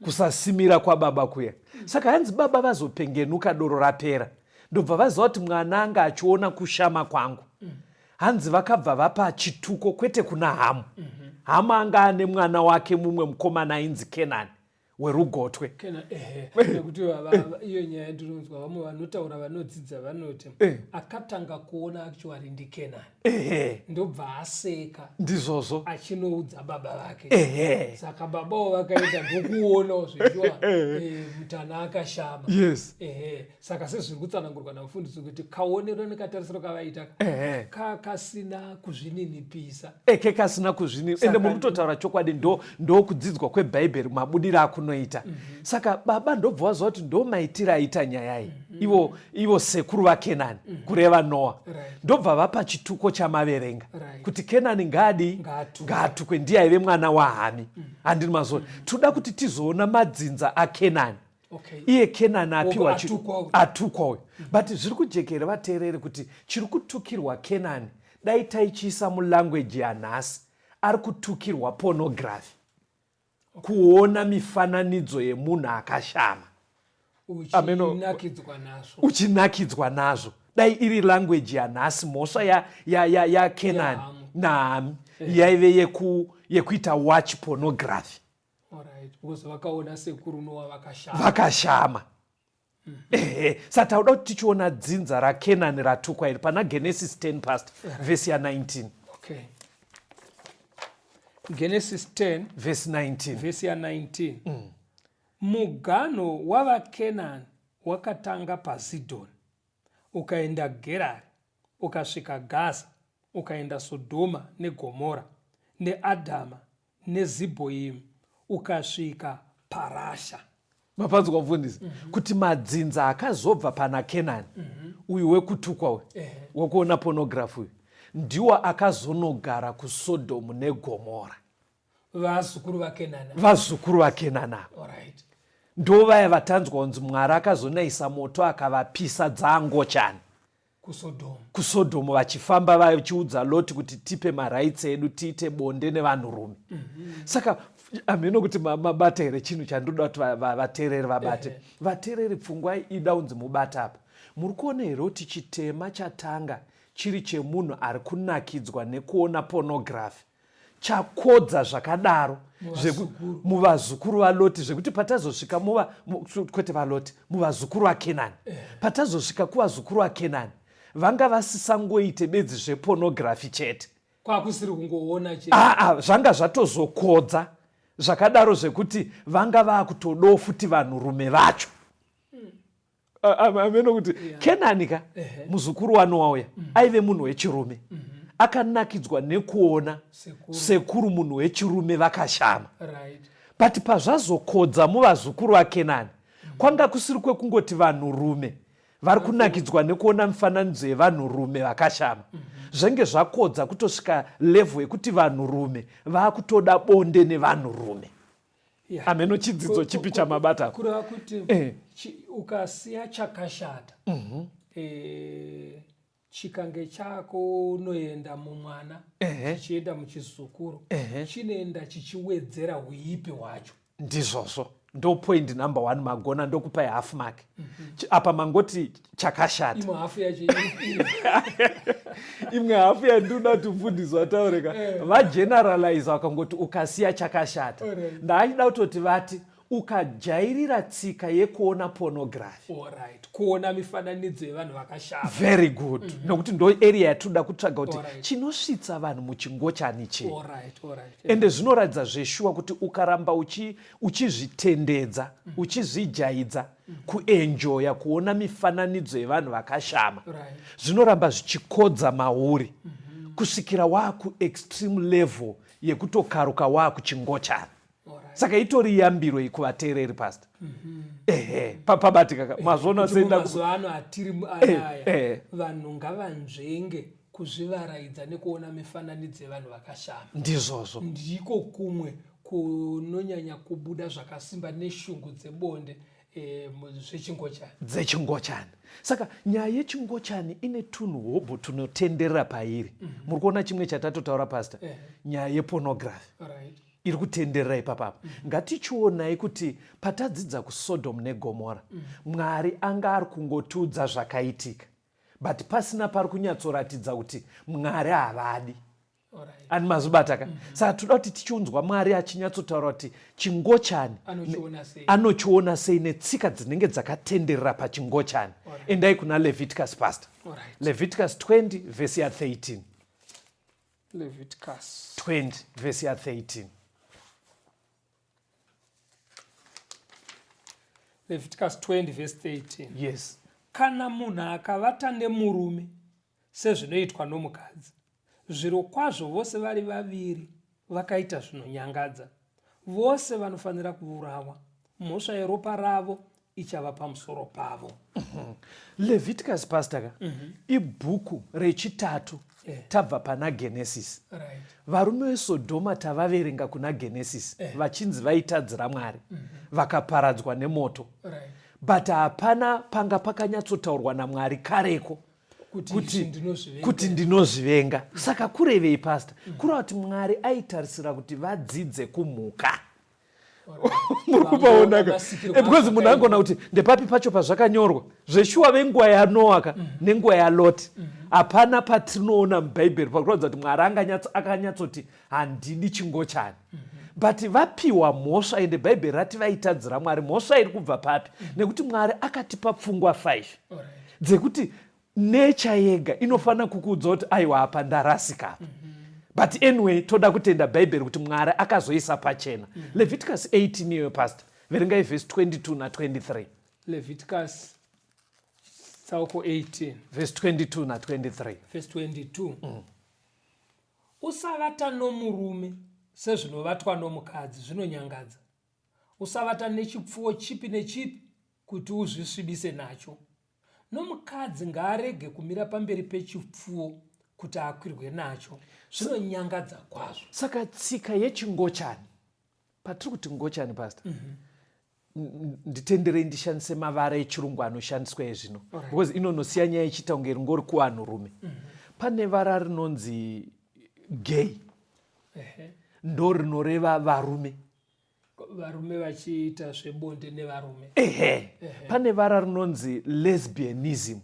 kusasimira kwababa kuya. Saka hanzi baba vazopengenuka doro rapera, ndobva vaziva kuti mwana anga achiona kushama kwangu. Hanzi vakabva vapa chituko kwete kuna Hamu. Hamu anga ane mwana wake mumwe mukomana ainzi Kenani werugotwe. Nekuti iyo nyaya ndinonzwa vamwe vanotaura vanodzidza vanoti akatanga kuona actually ndiKenani, ndobva aseka. Ndizvozvo. Achinoudza baba vake. Saka babawo vakaenda ndokuonawo zveshuwa mutana akashama. Saka sezviri kutsanangurwa namufundisi kuti kaonero nekatarisiro kavaita kasina kuzvininipisa. Kekasina kuzvininipisa. Ende muri kutotaura chokwadi, ndokudzidzwa kwebhaibheri mabudiro akunoita. Saka baba ndobva vaziva kuti ndo maitiro aita nyaya iyi. Ivo sekuru vaKenani, kureva Noa, ndobva vapa chituko chamaverenga kuti Kenani ngaadi ngaatukwe, ndiye aive mwana waHami. Handini mazona. Toda kuti tizoona madzinza aKenani. Iye Kenani apiwa atukwa uyu. But zviri kujekera vateereri kuti chiri kutukirwa Kenani, dai taichiisa mulanguage yanhasi, ari kutukirwa pornography. Kuona mifananidzo yemunhu akashama. Uchinakidzwa nazvo. Uchinakidzwa nazvo. Dai iri language yanhasi, mhosva yaKenani naHami yaive yekuita watch pornography. Because vakaona sekuru Noa vakashama. Vakashama. Ehe, saka tauda kuti tichiona dzinza raKenani ratukwa iri pana Genesis 10 past vhesi ya 19. Genesis 10 vhesi 19. Vhesi ya 19. Mugano wavaKenani wakatanga paZidhoni, ukaenda Gerari, ukasvika Gaza, ukaenda Sodhoma neGomora, neAdhama neZibhoimu, ukasvika Parasha. Mapanzwa mufundisi? Kuti madzinza akazobva pana Kenani, uyu wekutukwa uyu, wekuona pornography uyu, ndiwo akazonogara kuSodhomu neGomora. Vazukuru vaKenani. Vazukuru vaKenani. Ndo vaya vatanzwa kunzi Mwari akazonaisa moto akavapisa dzangochani. KuSodhomu. KuSodhomu vachifamba vachiudza Loti kuti tipe marights edu tiite bonde nevanhurume. Saka hameno kuti mabata here chinhu chandinoda kuti vateereri vabate. Vateereri, pfungwa ida kunzi mubate apa. Muri kuona here kuti chitema chatanga chiri chemunhu ari kunakidzwa nekuona pornography chakodza zvakadaro muvazukuru vaLoti, zvekuti patazosvika kwete vaLoti, muvazukuru vaKenani, patazosvika kuvazukuru vaKenani vanga vasisangoite bedzi zvepornography chete, kwakusiri kungoona chete. Aa, zvanga zvatozokodza zvakadaro zvekuti vanga vakutodawo futi vanhurume vacho. Ameno kuti Kenani ka muzukuru waNoa uya aive munhu wechirume, akanakidzwa nekuona sekuru munhu wechirume vakashama. But pazvazokodza muvazukuru vaKenani, kwanga kusiri kwekungoti vanhurume vari kunakidzwa nekuona mifananidzo yevanhurume vakashama. Zvenge zvakodza kutosvika level yekuti vanhurume vakutoda bonde nevanhurume. Ameno chidzidzo chipi chamabata? Kureva kuti ukasiya chakashata, chikange chako unoenda mumwana, chichienda muchizukuru, chinoenda chichiwedzera huipi hwacho. Ndizvozvo. Ndo point number one magona, ndokupai half mark. Apa mangoti chakashata. Imwe hafu yacho Imwe hafu yandinoda kuti mufundisi vataureka, vageneralize vakangoti ukasiya chakashata. Ndaachida kutoti vati ukajairira tsika yekuona pornography. Alright. Kuona mifananidzo yevanhu vakashama. Very good. Nokuti ndo area yatinoda kutsvaga kuti chinosvitsa vanhu muchingochani chii. Ende zvinoratidza zveshuwa kuti ukaramba uchizvitendedza, uchizvijaidza kuenjoya kuona mifananidzo yevanhu vakashama, zvinoramba zvichikodza mauri kusvikira waakuextreme level yekutokaruka waakuchingochana. Saka itori yambiro iyi kuvateereri, pastor. Ehe, pabatika ka mazvoona. Kuti senda mumazuva ano atiri anaya, vanhu ngavanzvenge kuzvivaraidza nekuona mifananidzo yevanhu vakashama. Ndizvozvo. Ndiko kumwe kunonyanya kubuda zvakasimba neshungu dzebonde, zvechingochani. Dzechingochani. Saka nyaya yechingochani ine tunhu hobho tunotenderera pairi. Muri kuona chimwe chatatotaura, pastor, nyaya yepornography iri kutenderera ipapapa. Ngatichionai kuti patadzidza kuSodom neGomora, Mwari anga ari kungotiudza zvakaitika, but pasina pari kunyatsoratidza kuti Mwari havadi. Ani mazvibata ka? Saka toda kuti tichiunzwa Mwari achinyatsotaura kuti chingochani anochiona sei, anochiona sei netsika dzinenge dzakatenderera pachingochani. Endai kuna Leviticus, pastor. Leviticus 20 vhesi ya13. Leviticus 20 vhesi ya13. Leviticus 20 verse 13. Yes. Kana munhu akavata nemurume sezvinoitwa nomukadzi, zvirokwazvo vose vari vaviri vakaita zvinonyangadza. Vose vanofanira kuurawa, mhosva yeropa ravo ichava pamusoro pavo. Leviticus, pastor ka, ibhuku rechitatu tabva pana Genesis. Varume veSodhoma tavaverenga kuna Genesis, vachinzi vaitadzira Mwari, vakaparadzwa nemoto, but hapana panga pakanyatsotaurwa naMwari kareko kuti, kuti, ndinozvivenga. Kuti ndinozvivenga. Saka kurevei, pastor? Kureva kuti Mwari aitarisira kuti vadzidze kumhuka. Muri kupaona ka? Masikirwo Because munhu angona kuti ndepapi pacho pazvakanyorwa zveshuwa. Venguva yaNoa ka nenguva yaLoti, hapana patinoona mubhaibheri pakuratidza kuti Mwari akanyatsoti handidi chingochani, but vapiwa mhosva. Ende bhaibheri rati vaitadzira Mwari. Mhosva iri kubva papi? Nekuti Mwari akatipa pfungwa 5 dzekuti nature yega inofanira kukuudza kuti aiwa, apa ndarasika apa. But anyway, toda kutenda bhaibheri kuti Mwari akazoisa pachena. Leviticus 18 iyoyo, pastor, verengai vhesi 22 na23. Leviticus tsauko 18, vhesi 22 na23. Verse 22. Usavata nomurume sezvinovatwa nomukadzi, zvinonyangadza. Usavata nechipfuwo chipi nechipi kuti uzvisvibise nacho. Nomukadzi ngaarege kumira pamberi pechipfuwo kuti akwirwe nacho, zvinonyangadza kwazvo. Saka tsika yechingochani, patiri kuti ngochani, pastor, nditenderei ndishandise mavara echirungu anoshandiswa ezvino, because inonosiya nyaya ichiita kunge ringori kuvanhurume. Pane vara rinonzi gay, ndo rinoreva varume. Varume vachiita zvebonde nevarume. Ehe. Pane vara rinonzi lesbianism,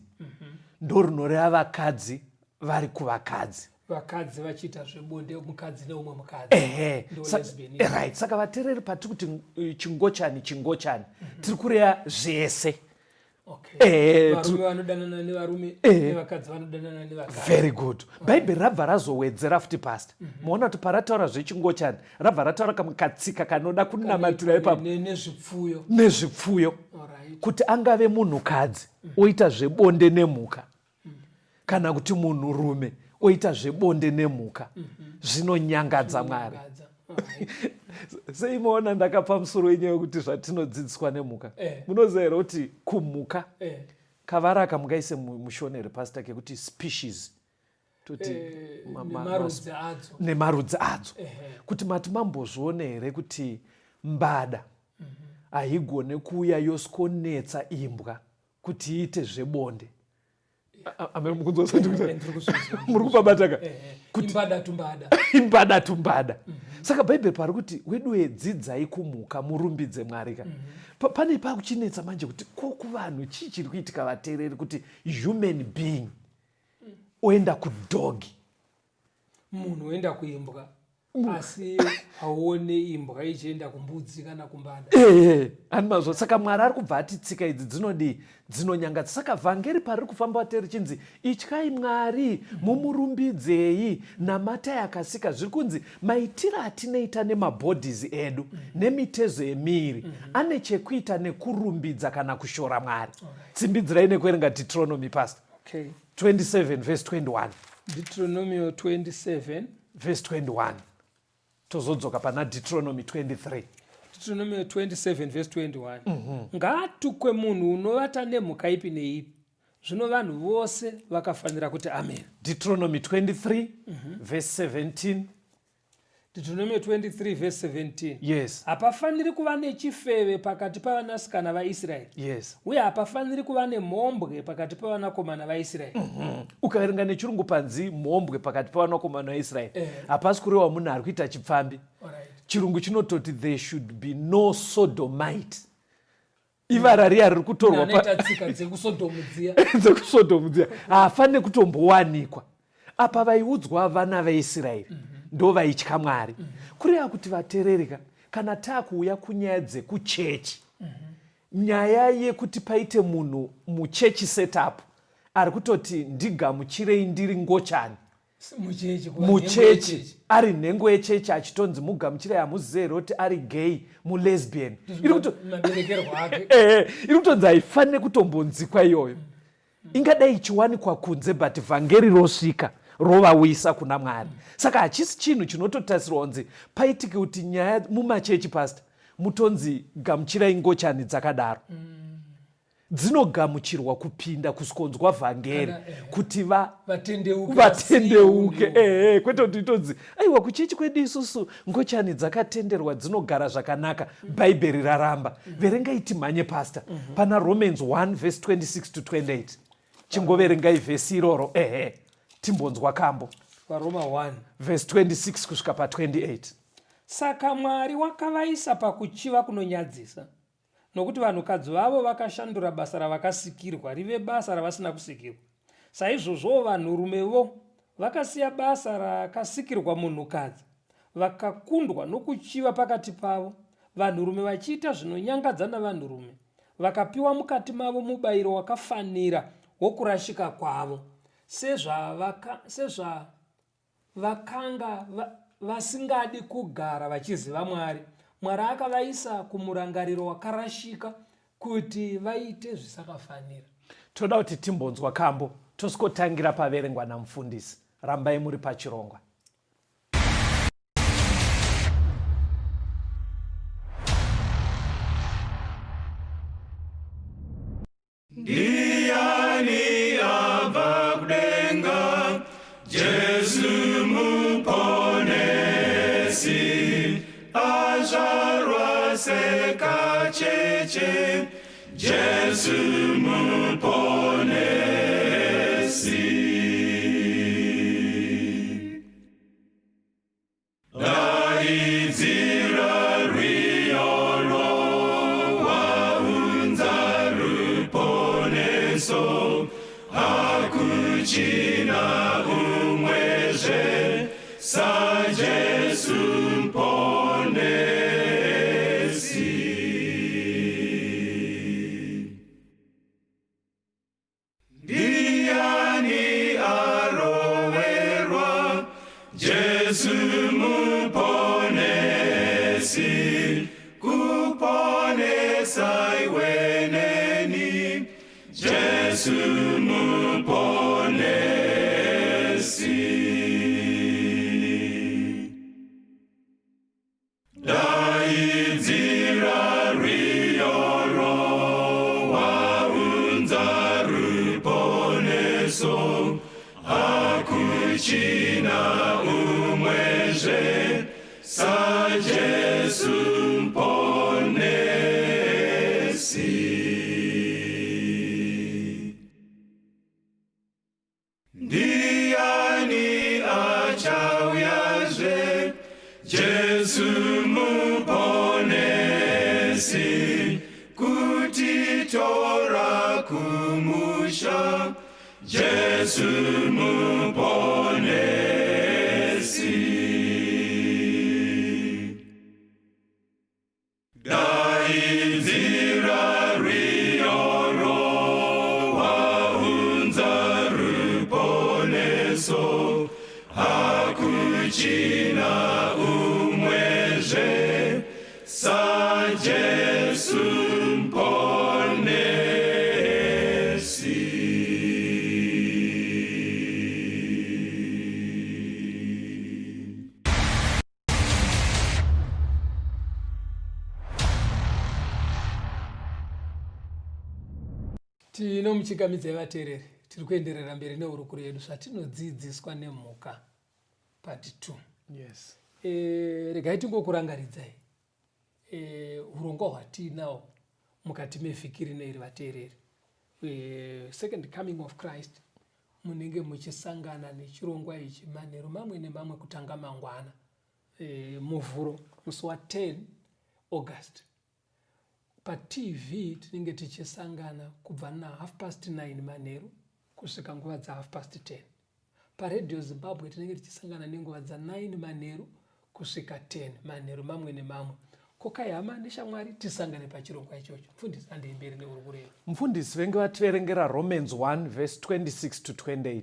ndo rinoreva vakadzi vari kuvakadzi. Vakadzi vachiita zvebonde, mukadzi neumwe mukadzi. Ehe. Ndo lesbianism. Right. Saka vateereri, patiri kuti chingochani, chingochani, tiri kureva zvese. Varume vanodanana nevarume nevakadzi vanodanana nevakadzi. Very good. Bhaibheri rabva razowedzera futi, pastor. Maona kuti parataura zvechingochani, rabva rataura kamwe katsika kanoda kunamatira ipapo. Nezvipfuyo. Nezvipfuyo, kuti angave munhukadzi oita zvebonde nemhuka, kana kuti munhurume oita zvebonde nemhuka, zvinonyangadza Mwari. Zvinonyangadza. Sei maona ndakapa musoro wenyaya yekuti zvatinodzidziswa nemhuka? Munoziva here kuti kumhuka, kavaraka mungaise mushonere, pastor, kekuti species, toti Nemarudzi adzo. Nemarudzi adzo. Kuti mati mambozvione here kuti mbada haigone kuuya yoskonetsa imbwa kuti iite zvebonde? Muri kupabataka eh, eh. imbada tumbada imbada tumbada mm -hmm. Saka bhaibheri pari kuti weduwe dzidzai kumhuka murumbidze Mwari ka. Mm -hmm. Pane pakuchinetsa manje kuti ko kuvanhu chii chiri kuitika vateereri kuti human being oenda kudhogi munhu oenda kuimbwa asi hauone imbwa ichienda kumbudzi kana kumbada. Ehe, ani mazvo. Saka Mwari ari kubva ati tsika idzi dzinodii? Dzinonyangadza. Saka vhangeri pariri kufamba vate richinzi ityai Mwari, mumurumbidzei, namatai akasika. Zviri kunzi maitiro atinoita nemabodies edu nemitezo yemiiri ane chekuita nekurumbidza kana kushora Mwari. Tsimbidzirai nekuverenga Deuteronomy, Pastor. Okay. 27 verse 21. Deuteronomio 27 verse 21 tozodzoka pana Deuteronomy 23. Deuteronomio 27 verse 21. Mm -hmm. Ngaatukwe munhu unovata nemhuka ipi neipi. Zvino vanhu vose vakafanira kuti amen. Deuteronomy 23 mm -hmm. verse 17. Deuteronomio 23 verse 17. Yes. Hapafaniri kuva nechifeve pakati pavanasikana vaIsraeri. Yes. Uye hapafaniri kuva nemhombwe pakati pavanakomana vaIsraeri. Mm -hmm. Ukaverenga nechirungu panzi mhombwe pakati pavanakomana vaIsraeri. Eh. Hapasi kureva munhu ari kuita chipfambi. Alright. Chirungu chinototi there should be no sodomite. Ivara riya riri kutorwa tsika dzekusodhomu dziya dzekusodhomu dziya haafanire kutombowanikwa apa. Vaiudzwa vana vaIsraeri mm -hmm. ndo vaitya Mwari mm -hmm. Kureva kuti vaterereka kana taakuuya kunyaya dzekuchechi mm -hmm. nyaya yekuti paite munhu muchechi setup ari kutoti ndigamuchirei ndiri ngochani muchechi ari nhengo yechechi achitonzi mugamuchirei, hamuzive here kuti ari gay, mulesbian, iri kutonzi haifanire kutombonzikwa iyoyo. Ingadai ichiwanikwa kunze but vhangeri rosvika rovawisa kuna Mwari. Saka hachisi chinhu chinototarisirwa kunzi paitike kuti nyaya mumachechi, pastor, mutonzi gamuchirai ngochani dzakadaro. Dzinogamuchirwa kupinda kuskonzwa vhangeri kuti vatendeuke, ehe, kwete kuti itonzi aiwa kuchechi kwedu isusu ngochani dzakatenderwa dzinogara zvakanaka. Bhaibheri raramba. Verengai timhanye, pastor. Pana Romans 1 verse 26 to 28, chingoverengai vhesi iroro, ehe, timbonzwa kambo. Varoma 1 verse 26 kusvika pa28. Saka Mwari wakavaisa pakuchiva kunonyadzisa, nokuti vanhukadzi vavo vakashandura basa ravakasikirwa rive basa ravasina kusikirwa. Saizvozvowo vanhurume vo vakasiya basa rakasikirwa munhukadzi, vakakundwa nokuchiva pakati pavo, vanhurume vachiita zvinonyangadza navanhurume, vakapiwa mukati mavo mubayiro wakafanira wokurashika kwavo. Sezvavakanga vasingadi kugara vachiziva Mwari, Mwari akavaisa kumurangariro wakarashika kuti vaite zvisakafanira. Toda kuti timbonzwa kambo tosikotangira paverengwa namufundisi. Rambai muri pachirongwa. Ndiani abva kudenga? Jesu Muponesi, azvarwa sekacheche. Jesu Muponesi. Daidzira rwiyo rwaunza ruponeso, hakuchina umwezve saJesu Muponesi. Ndiani aroverwa? Jesu Muponesi, kuponesa iwe neni. Jesu Muponesi. Daidzira rwiyo rwaunza ruponeso, hakuchina umwezve saJesu Muponesi. Jesu Muponesi, kutitora kumusha. Jesu Muponesi. Daidzira rwiyo rwaunza ruponeso, hakuchina umwezve saJesu Muponesi. Tinomuchingamidzai vateereri, tiri kuenderera mberi nehurukuro yedu zvatinodzidziswa nemhuka part 2. Yes. Regai tingokurangaridzai hurongwa hwatiinawo mukati mevhiki rino iri vateereri. Second Coming of Christ munenge muchisangana nechirongwa ichi manheru mamwe nemamwe kutanga mangwana Muvhuro musi wa 10 August. PaTV tinenge tichisangana kubva na 9:30 manheru kusvika nguva dza 10:30. PaRadio Zimbabwe tinenge tichisangana nenguva dza 9 manheru kusvika 10 manheru mamwe nemamwe. Kokai hama neshamwari tisangane pachirongwa ichocho. Mfundisi, handei mberi nehurukuro yedu. Mfundisi venge vativerengera Romans 1 verse 26 to 28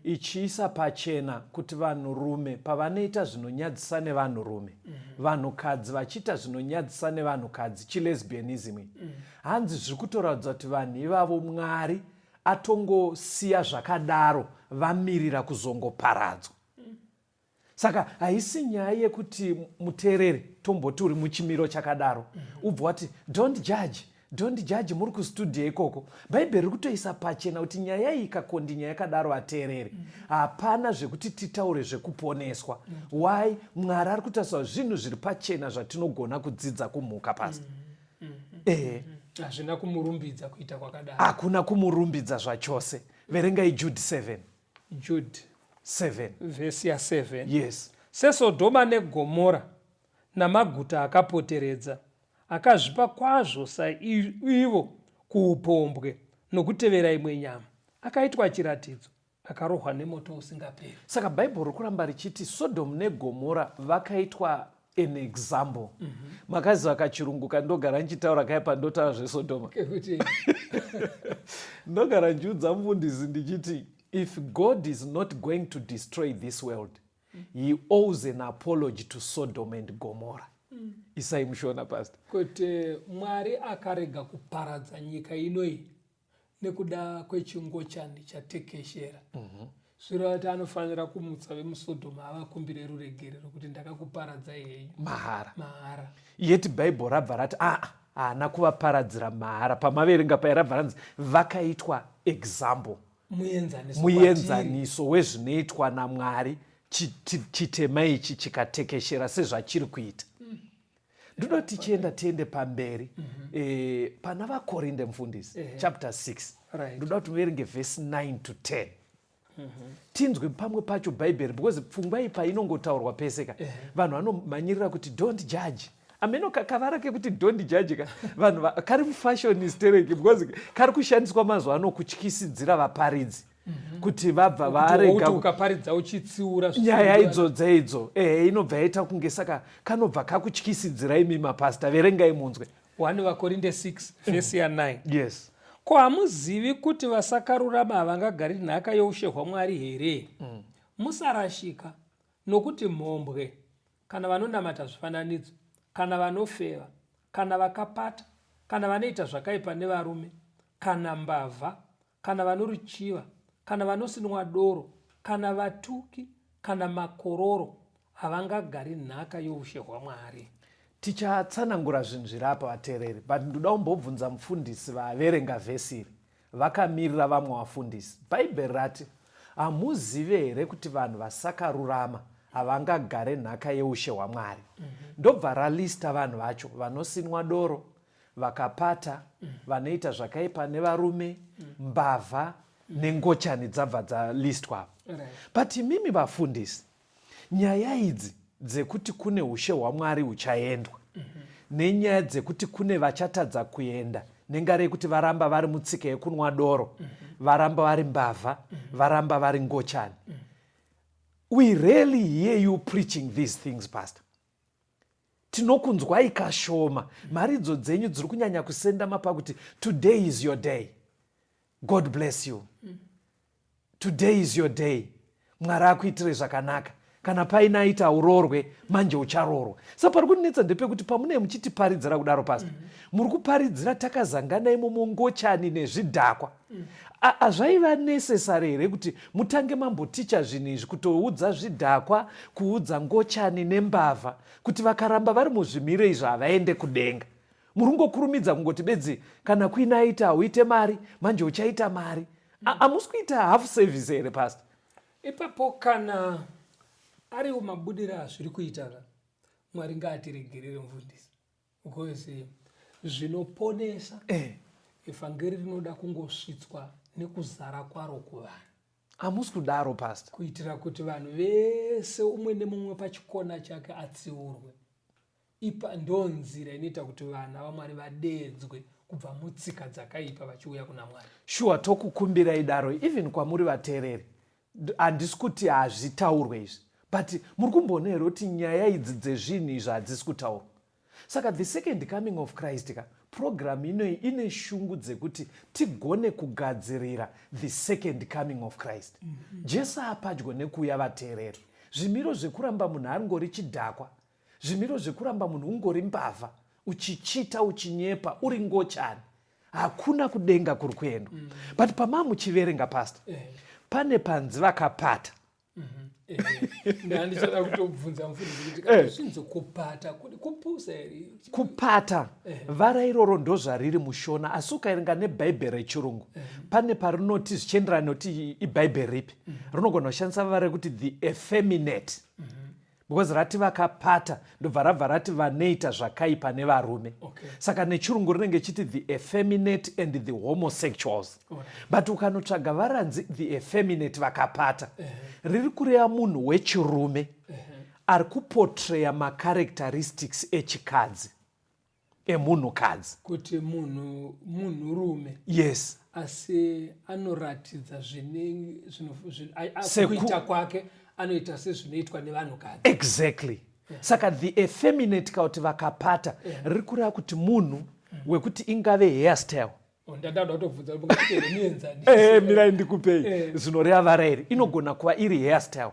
ichiisa pachena kuti vanhurume pavanoita zvinonyadzisa nevanhurume, vanhukadzi vachiita zvinonyadzisa nevanhukadzi, chilesbianism iyi, hanzi zviri kutoratidza kuti vanhu ivavo Mwari atongosiya zvakadaro vamirira kuzongoparadzwa. Saka haisi nyaya yekuti muteereri tomboti uri muchimiro chakadaro ubva wati don't judge, don't judge muri kustudio ikoko. Bhaibheri riri kutoisa pachena kuti nyaya iyi ikakondinya yakadaro vateereri, hapana zvekuti titaure zvekuponeswa. Why? Mwari ari kutarisa zvinhu zviri pachena zvatinogona kudzidza kumhuka pasi. Ehe. Hazvina kumurumbidza kuita kwakadaro. Hakuna kumurumbidza zvachose. Verengai Jude 7. Jude 7. Vhesi ya 7. Yes. SeSodhoma neGomora namaguta akapoteredza, akazvipa kwazvo saivo kuupombwe nokutevera imwe nyama, akaitwa chiratidzo, akarohwa nemoto usingaperi. Saka Bhaibheri riri kuramba richiti Sodhomu neGomora vakaitwa an example. Makaziva kachirungu kandogara ndichitaura kaya pandotaura zveSodhoma. Kekuti Ndogara ndichiudza mufundisi ndichiti if God is not going to destroy this world, he owes an apology to Sodom and Gomorrah. Isai mushona, Pastor. Kuti Mwari akarega kuparadza nyika inoyi nekuda kwechingochani chatekeshera, zvireva kuti anofanira kumutsa vemuSodhoma avakumbire ruregerero kuti ndakakuparadzai henyu mahara. Mahara. Yeti Bhaibheri rabva rati aa haana kuvaparadzira mahara. Pamaverenga paya rabva ranzi vakaitwa example, muenzaniso, muenzaniso wezvinoitwa naMwari chitema ichi chikatekeshera sezvachiri kuita. Ndoda kuti tichienda tiende pamberi pana vaKorinde mufundisi, chapter 6. Ndoda kuti muverenge verse 9 to 10. Tinzwe pamwe pacho Bhaibheri, because pfungwa iyi painongotaurwa pese ka, vanhu vanomhanyirira kuti don't judge. Ameno kakavara kekuti don't judge ka vanhu kari mufashion stereki, because kari kushandiswa mazuva ano kutyisidzira vaparidzi kuti vabva varega Kuti ukaparidza uchitsiura nyaya idzodza idzo, ehe, inobva yaita kunge saka kanobva kakutyisidzira imi mapasta. Verengai munzwe. 1 vaKorinde 6 vhesi ya 9. Yes. Ko hamuzivi kuti vasakarurama havangagari nhaka youshe hwaMwari here? Musarashika, nokuti mhombwe, kana vanonamata zvifananidzo, kana vanofeva, kana vakapata, kana vanoita zvakaipa nevarume, kana mbavha, kana vanoruchiva, kana vanosinwa doro, kana vatuki, kana makororo, havangagari nhaka youshe hwaMwari. Tichatsanangura zvinhu zviri apa vateereri, but ndoda kumbobvunza mufundisi vaverenga vhesi iri vakamirira vamwe vafundisi. Bhaibheri rati hamuzive here kuti vanhu vasakarurama havangagare nhaka yeushe hwaMwari? Ndobva ralista vanhu vacho: vanosinwa doro, vakapata, vanoita zvakaipa nevarume, mbavha nengochani dzabva dzalistwa apa. But imimi vafundisi, nyaya idzi dzekuti kune ushe hwaMwari huchaendwa mm -hmm. nenyaya dzekuti kune vachatadza kuenda nengari yekuti varamba vari mutsika yekunwa doro mm -hmm. varamba vari mbavha mm -hmm. varamba vari ngochani mm -hmm. We rarely hear you preaching these things, pastor. Tinokunzwai kashoma. Mharidzo dzenyu dziri kunyanya kusendama pakuti today is your day, God bless you, today is your day, Mwari akuitire zvakanaka, kana paine aita uroorwe manje ucharoorwa. Sa pari kundinetsa ndepekuti pamunee muchitiparidzira kudaro, pastor, muri kuparidzira takazangana imomo ngochani nezvidhakwa. Hazvaiva necessary here kuti mutange mamboticha zvinhu izvi, kutoudza zvidhakwa, kuudza ngochani nembavha kuti vakaramba vari muzvimiro izvi havaende kudenga? Muri kungokurumidza kungoti bedzi kana kuine aita hauite mari manje uchaita mari. Hamusi kuita half service here, pastor? Ipapo kana ariwo mabudiro azviri kuita ka, Mwari ngaatiregerere, mufundisi, because zvinoponesa evhangeri rinoda kungosvitswa nekuzara kwaro kuvanhu. Hamusi kudaro, pastor. Kuitira kuti vanhu vese, umwe nemumwe pachikona chake, atsiurwe. Ipa ndo nzira inoita kuti vana vaMwari vadeedzwe kubva mutsika dzakaipa vachiuya kuna Mwari. Shuwa, tokukumbirai daro, even kwamuri vateereri. Handisi kuti hazvitaurwe izvi, but muri kumboona here kuti nyaya idzi dzezvinhu izvi hadzisi kutaurwa? Saka the second coming of Christ ka, program inoyi ine shungu dzekuti tigone kugadzirira the second coming of Christ. Jesu apadyo nekuuya, vateereri. Zvimiro zvekuramba munhu aringori chidhakwa, zvimiro zvekuramba munhu ungori mbavha, uchichita, uchinyepa, uri ngochani, hakuna kudenga kuri kuendwa. But pamaa muchiverenga, pastor, pane panzi vakapata. Ndandichada kutobvunza mufundisi kuti kana zvinzi kupata, kupusa here? Kupata, vara iroro ndozvariri muShona, asi ukaerenga nebhaibheri rechirungu, pane parinoti, zvichienderana nekuti ibhaibheri ripi, rinogona kushandisa vara rekuti the effeminate, because rati vakapata, ndobva rabva rati vanoita zvakaipa nevarume. Saka nechirungu rinenge chiti the effeminate and the homosexuals. But ukanotsvaga varanzi the effeminate, vakapata, riri kureva munhu wechirume ari kupotreya macharacteristics echikadzi, emunhukadzi. Kuti munhu munhurume. Yes. Asi anoratidza zvine kuita kwake, anoita sezvinoitwa nevanhukadzi. Exactly. Saka the effeminate, kauti vakapata, riri kureva kuti munhu wekuti ingave hairstyle. Oh, ndandada kutobvunza kuti mungaite here muenzaniso? Mirai ndikupei. Zvinoreva vara iri inogona kuva iri hairstyle.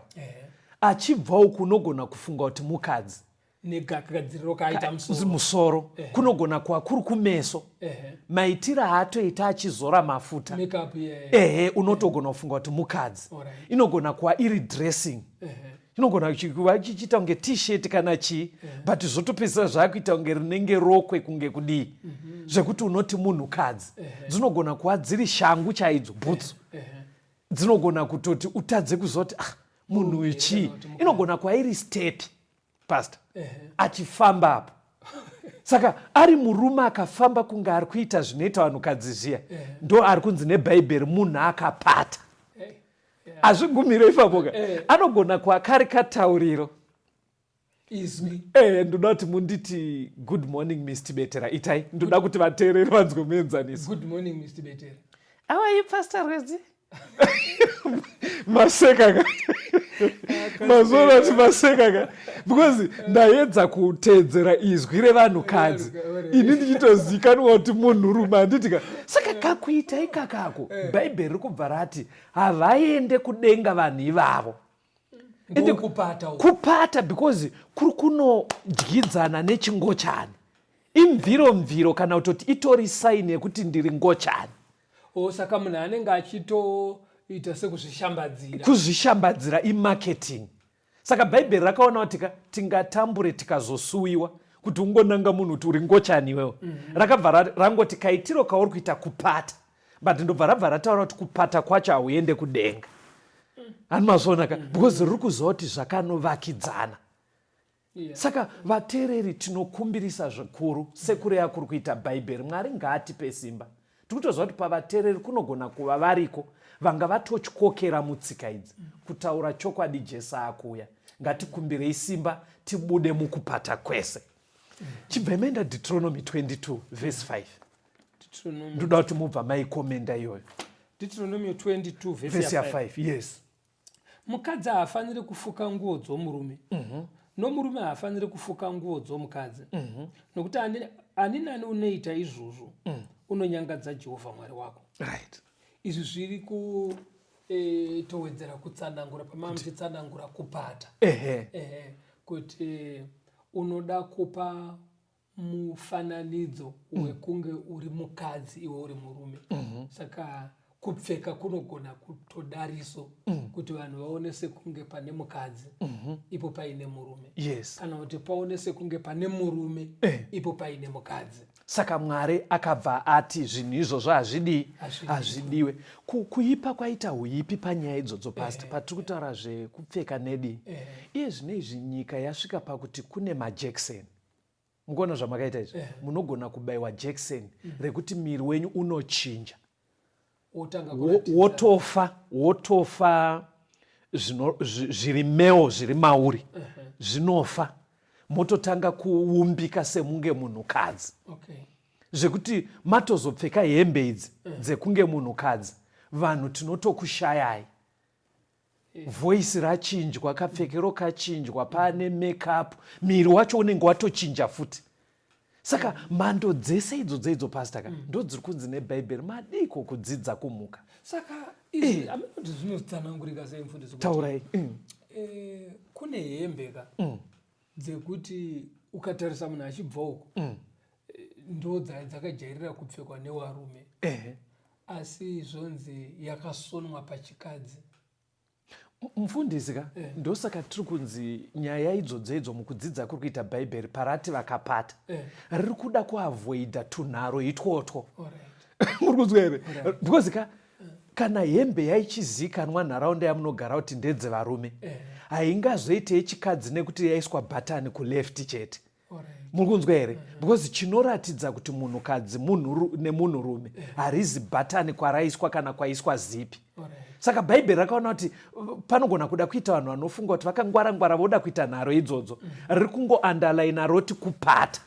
Achibva uku unogona kufunga kuti mukadzi. Negagadziriro kaaita musoro. Musoro. Kunogona kuva kuri kumeso, maitiro aatoita achizora mafuta. Makeup, yeah. Ehe, unotogona kufunga kuti mukadzi. Inogona kuva iri dressing, inogona kuva chichiita kunge T-shirt kana chii, but zvotopedzisira zvaakuita kunge rinenge rokwe, kunge kudii, zvekuti unoti munhukadzi. Dzinogona kuva dziri shangu chaidzo, bhutsu, dzinogona kutoti utadze kuzoti, ah, munhu uyu chii. Kana kuti mukadzi. Inogona kuva iri step, pastor, achifamba apo. Saka ari murume akafamba kunge ari kuita zvinoita vanhukadzi zviya, ndo ari kunzi nebhaibheri munhu akapata. Hazvigumire ipapo ka. Anogona kuva kari katauriro. Izwi. Ndoda kuti munditi good morning, Mr Betera. Itai, ndoda kuti vateereri vanzwe muenzaniso. Good morning, Mr Betera. How are you, Pastor Rwedzi? Maseka ka, mazuva ati maseka ka, because ndaedza kuteedzera izwi revanhukadzi, ini ndichitozikanwa kuti munhurume, handiti ka? Saka kakuita ikakako, bhaibheri riri kubva rati havaende kudenga vanhu ivavo. Ndokupata uku. Kupata, because kuri kunodyidzana nechingochani, imviro mviro, kana kutoti itori saini yekuti ndiri ngochani. O, saka munhu anenge achitoita sekuzvishambadzira. Kuzvishambadzira, imarketing. Saka bhaibheri rakaona kuti ka tingatambure tikazosuwiwa kuti ungonanga munhu kuti uri ngochani iwewe. Rakabva rangoti kaitiro kauri kuita kupata, but ndobva rabva rataura kuti kupata kwacho hauende kudenga. Hani mazviona ka? Because riri kuziva kuti zvakanovakidzana. Saka vateereri, tinokumbirisa zvikuru sekureya kuri kuita bhaibheri, Mwari ngaatipe simba. Tiri kutoziva kuti pavateereri kunogona kuva variko. Vanga vatotyokera mutsika idzi. Kutaura chokwadi Jesu akuuya. Ngatikumbirei simba tibude mukupata kwese. Chibvai maenda Deuteronomy 22 verse 5. Ndoda kuti mubva maikomenda iyoyo. Deuteronomy 22 verse ya 5. Yes. Mukadzi haafaniri kufuka nguo dzomurume mm -hmm. Nomurume haafaniri kufuka nguo dzomukadzi mm -hmm. Nokuti ani, ani nani unoita izvozvo mm. Unonyangadza Jehovha Mwari wako. Right. Izvi zviri kutowedzera e, kutsanangura pamamuchitsanangura kupata. Ehe. Ehe, kuti unoda kupa mufananidzo wekunge uri mukadzi iwe uri murume mm -hmm. Saka kupfeka kunogona kutodariso mm. kuti vanhu vaone sekunge pane mukadzi mm -hmm. ipo paine murume. Yes. Kana kuti paone sekunge pane murume eh. ipo paine mukadzi. Saka Mwari akabva ati zvinhu izvozvo hazvidii, hazvidiwe. Kuipa kwaita huipi panyaya idzodzo pastor eh, patiri kutaura zvekupfeka nedii eh. Iye zvino izvi nyika yasvika pakuti kune majekiseni. Mukuona zvamakaita izvi eh. Munogona kubaiwa jekiseni mm. rekuti miri wenyu unochinja wotofa wotofa zviri meo zviri mauri uh -huh. Zvinofa mototanga kuumbika semunge munhukadzi. Okay. Zvekuti matozopfeka hembe idzi uh -huh. dzekunge munhukadzi, vanhu tinotokushayai. Voice rachinjwa, kapfekero kachinjwa, pane makeup, miri wacho unenge watochinja futi. Saka mhando dzese idzodzo idzo pastor ka mm. ndodziri kunzi nebhaibheri madiko kudzidza kumhuka. Saka izvi eh. amene kuti zvinotsanangurika sei mfundisi? Taurai. Mm. Eh, kune hembe ka mm. dzekuti ukatarisa munhu achibva uko mm. ndo dzakajairira kupfekwa newarume eh. Asi zvonzi yakasonwa pachikadzi. Mufundisi ka eh. Ndosaka tiri kunzi nyaya idzodzo idzo mukudzidza kuri kuita bhaibheri parati vakapata eh. Riri kuda kuavoida tunharo itwotwo. Muri kunzwa here? Because ka kana hembe yaichizikanwa nharaunda yamunogara kuti ndedzevarume eh. Haingazoite yechikadzi nekuti yaiswa bhatani kuleft chete. Muri kunzwa here? Mm-hmm. Because chinoratidza kuti munhukadzi nemunhurume harizi bhatani kwaraiswa kana kwaiswa zipi. Saka bhaibheri rakaona kuti panogona kuda kuita vanhu vanofunga kuti vakangwarangwara voda kuita nharo idzodzo. Mm. Riri kungoandalaina roti kupata.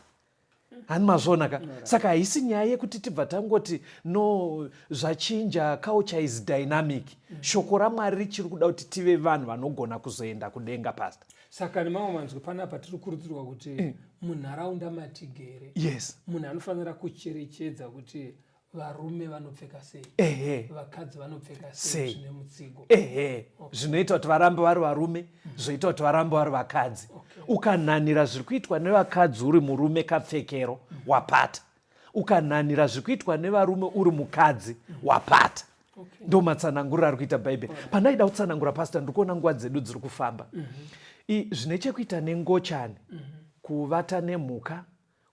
Hani mazviona ka? Saka haisi nyaya yekuti tibva tangoti no zvachinja, culture is dynamic. Mm. Shoko raMwari richiri kuda kuti tive vanhu vanogona kuzoenda kudenga pastor. Saka nemamwe manzwi panapa tiri kurudzirwa kuti mm. munharaunda matigere yes. munhu anofanira kucherechedza kuti varume vanopfeka sei, ehe, vakadzi vanopfeka sei zvine mutsigo, ehe, okay. Zvinoita kuti varambe vari varume mm. zvoita kuti varambe vari vakadzi. Okay. Ukanhanira zviri kuitwa nevakadzi uri murume kapfekero mm. wapata. Ukanhanira zviri kuitwa nevarume uri mukadzi mm. wapata. Okay. Ndo matsananguriro ari kuita bhaibheri. Pandaida kutsanangura pastor, ndiri kuona nguva dzedu dziri kufamba. Mm -hmm. Zvine chekuita nengochani, mm -hmm. kuvata nemhuka,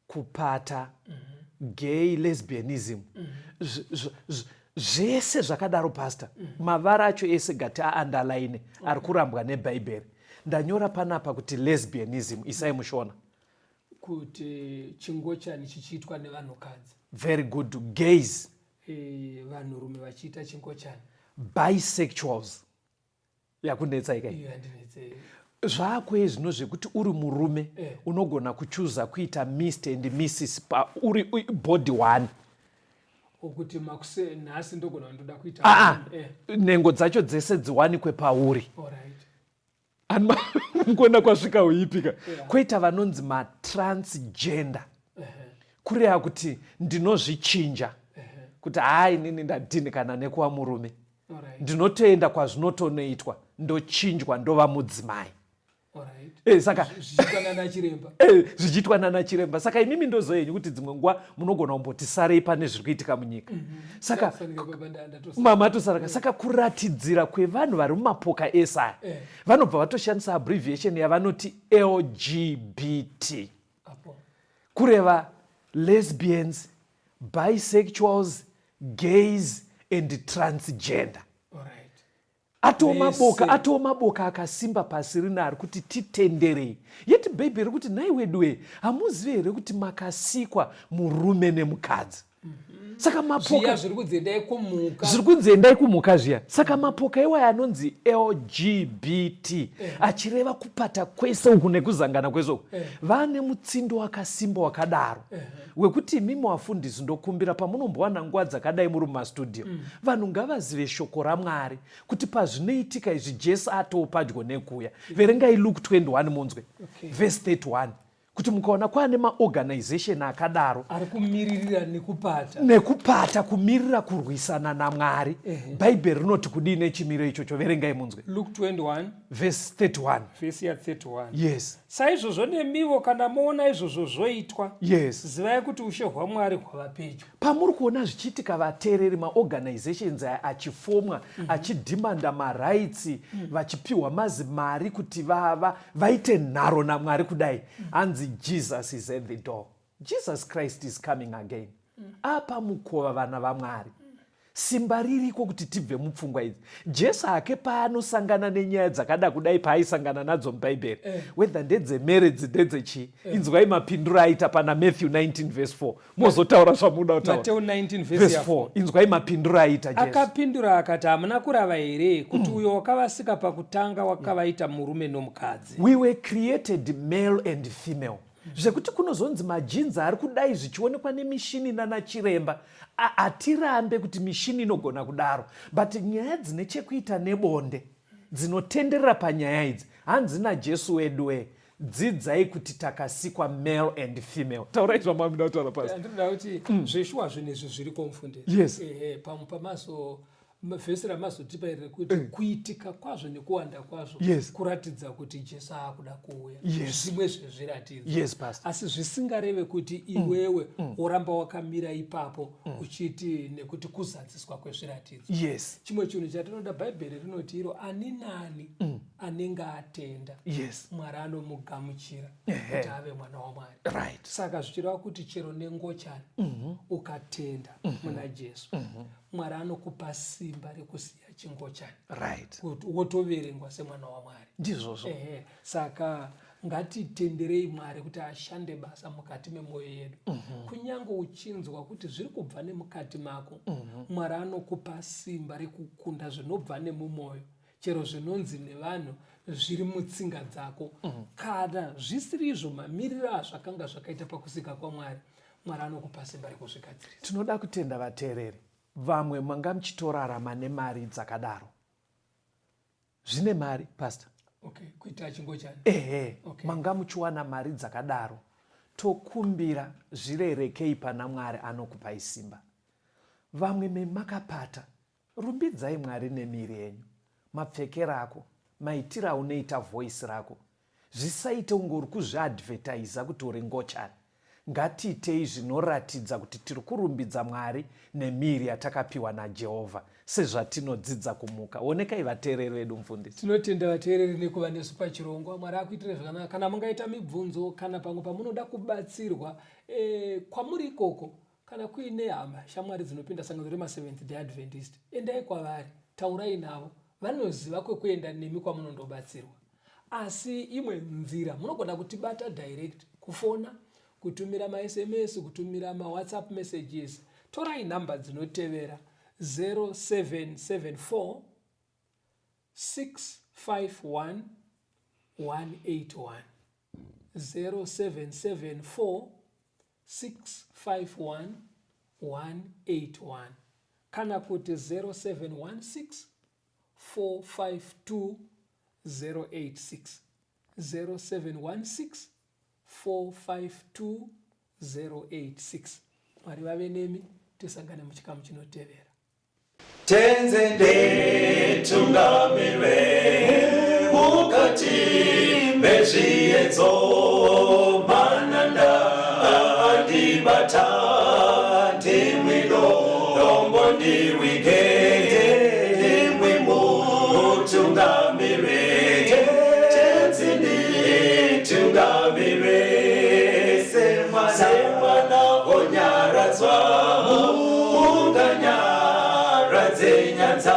kupata, mm -hmm. gay lesbianism, mm -hmm. zvese zvakadaro pastor. Mm -hmm. Mavara acho ese gati aunderline. Okay. Ari kurambwa nebhaibheri. Ndanyora panapa kuti lesbianism, isai mushona kuti chingochani chichiitwa nevanhukadzi. Very good. Gays. E, vanhurume vachiita chingochani. Bisexuals. Yakunetsa ikai? Zvako zvino zvekuti uri murume eh. Unogona kuchuza kuita Mr and Mrs pa uri body one. Okuti makuse nhasi ndogona ndoda kuita ah, eh. Nhengo dzacho dzese dziwanikwe pauri. Alright. Mukuona kwasvika uipika. Yeah. Koita vanonzi matransgender. Uh -huh. Kureva kuti ndinozvichinja. Uh -huh. Kuti haa inini ndadini kana nekuva murume. Alright. Ndinotoenda kwazvinotonoitwa ndochinjwa ndova mudzimai. Alright. Saka zvichiitwa nana chiremba. Zvichiitwa nana chiremba. Saka imimi ndozoyenyu kuti dzimwe nguva munogona kumboti sarei pane zviri kuitika munyika. Mm -hmm. Saka mamatosaraka. Yeah. Saka kuratidzira kwevanhu vari mumapoka ese aya eh. Vanobva vatoshandisa abbreviation yavanoti LGBT. Apo. Kureva lesbians, bisexuals, gays and transgender. Alright. Atoo maboka, atoo maboka akasimba pasi rino ari kuti titenderei. Yeti bhaibheri riri kuti nhai weduwe, hamuzivi here kuti makasikwa murume nemukadzi? Saka mapoka zviri kunzi endai kumhuka, zviri kunzi endai kumhuka zviya. Saka mapoka iwaya anonzi LGBT, achireva kupata kwese uku nekuzangana kwese uku, vane mutsindo wakasimba wakadaro wekuti imimi wafundisi, ndokumbira pamunombowana nguva dzakadai muri mumastudio, vanhu ngavazive shoko raMwari kuti pazvinoitika izvi Jesu atoo padyo nekuuya. Verengai Luke 21 munzwe, verse 31, kuti mukaona kwaane maorganization akadaro ari kumiririra nekupata, nekupata, kumirira kurwisana naMwari, Bhaibheri rinoti kudii nechimiro ichocho? Verengai munzwe. Luke 21, verse 31. Vhesi ya31. Yes. Saizvozvo nemivo, kana moona izvozvo zvoitwa, zivai kuti ushe hwaMwari hwava pedyo. Pamuri kuona zvichiitika, vateereri, maorganizations aya achifomwa, achidhimanda marights, vachipiwa mazimari kuti vava vaite nharo naMwari kudai, hanzi Jesus is at the door, Jesus Christ is coming again. Apa mukova, vana vaMwari, simba ririko kuti tibve mupfungwa idzi. Jesu hake paanosangana nenyaya dzakada kudai, paaisangana nadzo muBhaibheri, whether ndedzemarriage, ndedzechii, inzwai mapinduro aita pana Matthew 19 verse 4, mozotaura zvamunoda kutaura. Mateo 19 verse vhesi ya 4, inzwai mapinduro aita Jesu. Akapindura akati, "Hamuna kurava here kuti uyo wakavasika pakutanga wakavaita murume nomukadzi?" We were created male and female, zvekuti kunozonzi magenes ari kudai zvichionekwa nemishini nana chiremba. Hatirambe kuti mishini inogona kudaro, but nyaya dzine chekuita nebonde dzinotenderera panyaya idzi, hanzi naJesu wedu we, dzidzai kuti takasikwa male and female. Taurai zvamamuda kutaura pasi. Ndinoda kuti zveshuwa zvinhu izvi zviriko, mufundisi. Ehe, pamwe pamazo vhesi ramazotipa iri rekuti kuitika kwazvo nekuwanda kwazvo kuratidza kuti Jesu aakuda kuuya. Zvimwe zvezviratidzo. Yes, pastor. Asi zvisingareve kuti iwewe woramba wakamira ipapo uchiti nekuti kuzadziswa kwezviratidzo. Chimwe chinhu chatinoda, Bhaibheri rinoti iro ani nani anenge atenda, Mwari anomugamuchira kuti ave mwana waMwari. Saka zvichireva kuti chero nengochani, ukatenda muna Jesu, Mwari anokupa simba rekusiya chingochani, kuti wotoverengwa semwana waMwari. Ndizvozvo. Ehe, saka ngatitenderei Mwari kuti ashande basa mukati memwoyo yedu. Kunyange uchinzwa kuti zviri kubva nemukati mako, Mwari anokupa simba rekukunda zvinobva nemumwoyo, chero zvinonzi nevanhu zviri mutsinga dzako. Kana zvisiri izvo mamiriro azvakanga zvakaita pakusika kwaMwari, Mwari anokupa simba rekuzvigadzirisa. Tinoda kutenda vateereri. Vamwe manga muchitorarama nemari dzakadaro, zvine mari, pastor. Okay, kuita chingochani. Ehe. Manga muchiwana mari dzakadaro, tokumbira zvirerekei pana Mwari anokupai simba. Vamwe memakapata, rumbidzai Mwari nemiri yenyu, mapfekero ako, maitiro aunoita, voice rako, zvisaite unge uri kuzviadvertisa kuti uri ngochani. Ngatiitei zvinoratidza kuti tiri kurumbidza Mwari nemiri yatakapiwa naJehovha, sezvatinodzidza kumuka. Onekai vateereri vedu, mufundisi. Tinotenda vateereri nekuva nesu pachirongwa. Mwari akuitire zvakanaka. Kana mungaita mibvunzo kana pamwe pamunoda kubatsirwa, kwamuri ikoko, kana kuine hama, shamwari dzinopinda sangano remaSeventh Day Adventist, endai kwavari, taurai navo, vanoziva kwekuenda nemi kwamunondobatsirwa. Asi imwe nzira, munogona kutibata direct, kufona, kutumira maSMS, kutumira maWhatsApp messages. Torai nhamba dzinotevera: 0774 651 181, 0774 651 181, kana kuti 0716 452 086, 0716 452 086. Mwari vave nemi, tisangane muchikamu chinotevera. Tenzi nditungamire mukati mezviedzo, mananda andibata, ndimwi dombo ndiwige, ndimwi mutungamire. Tenzi nditungamire semwana onyaradzwa, munganyaradze nyanza,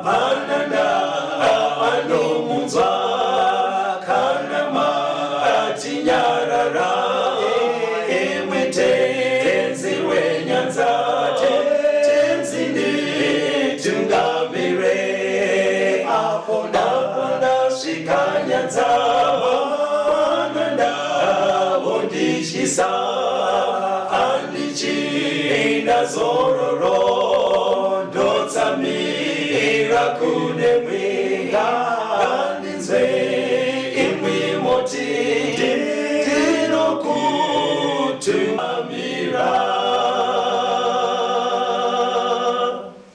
mananda anomunzwa kana mati. Mana vondityisa, handichina zororo, ndotsamira kune mwenga. Ngandinzwe imwi moti ndinokutuma.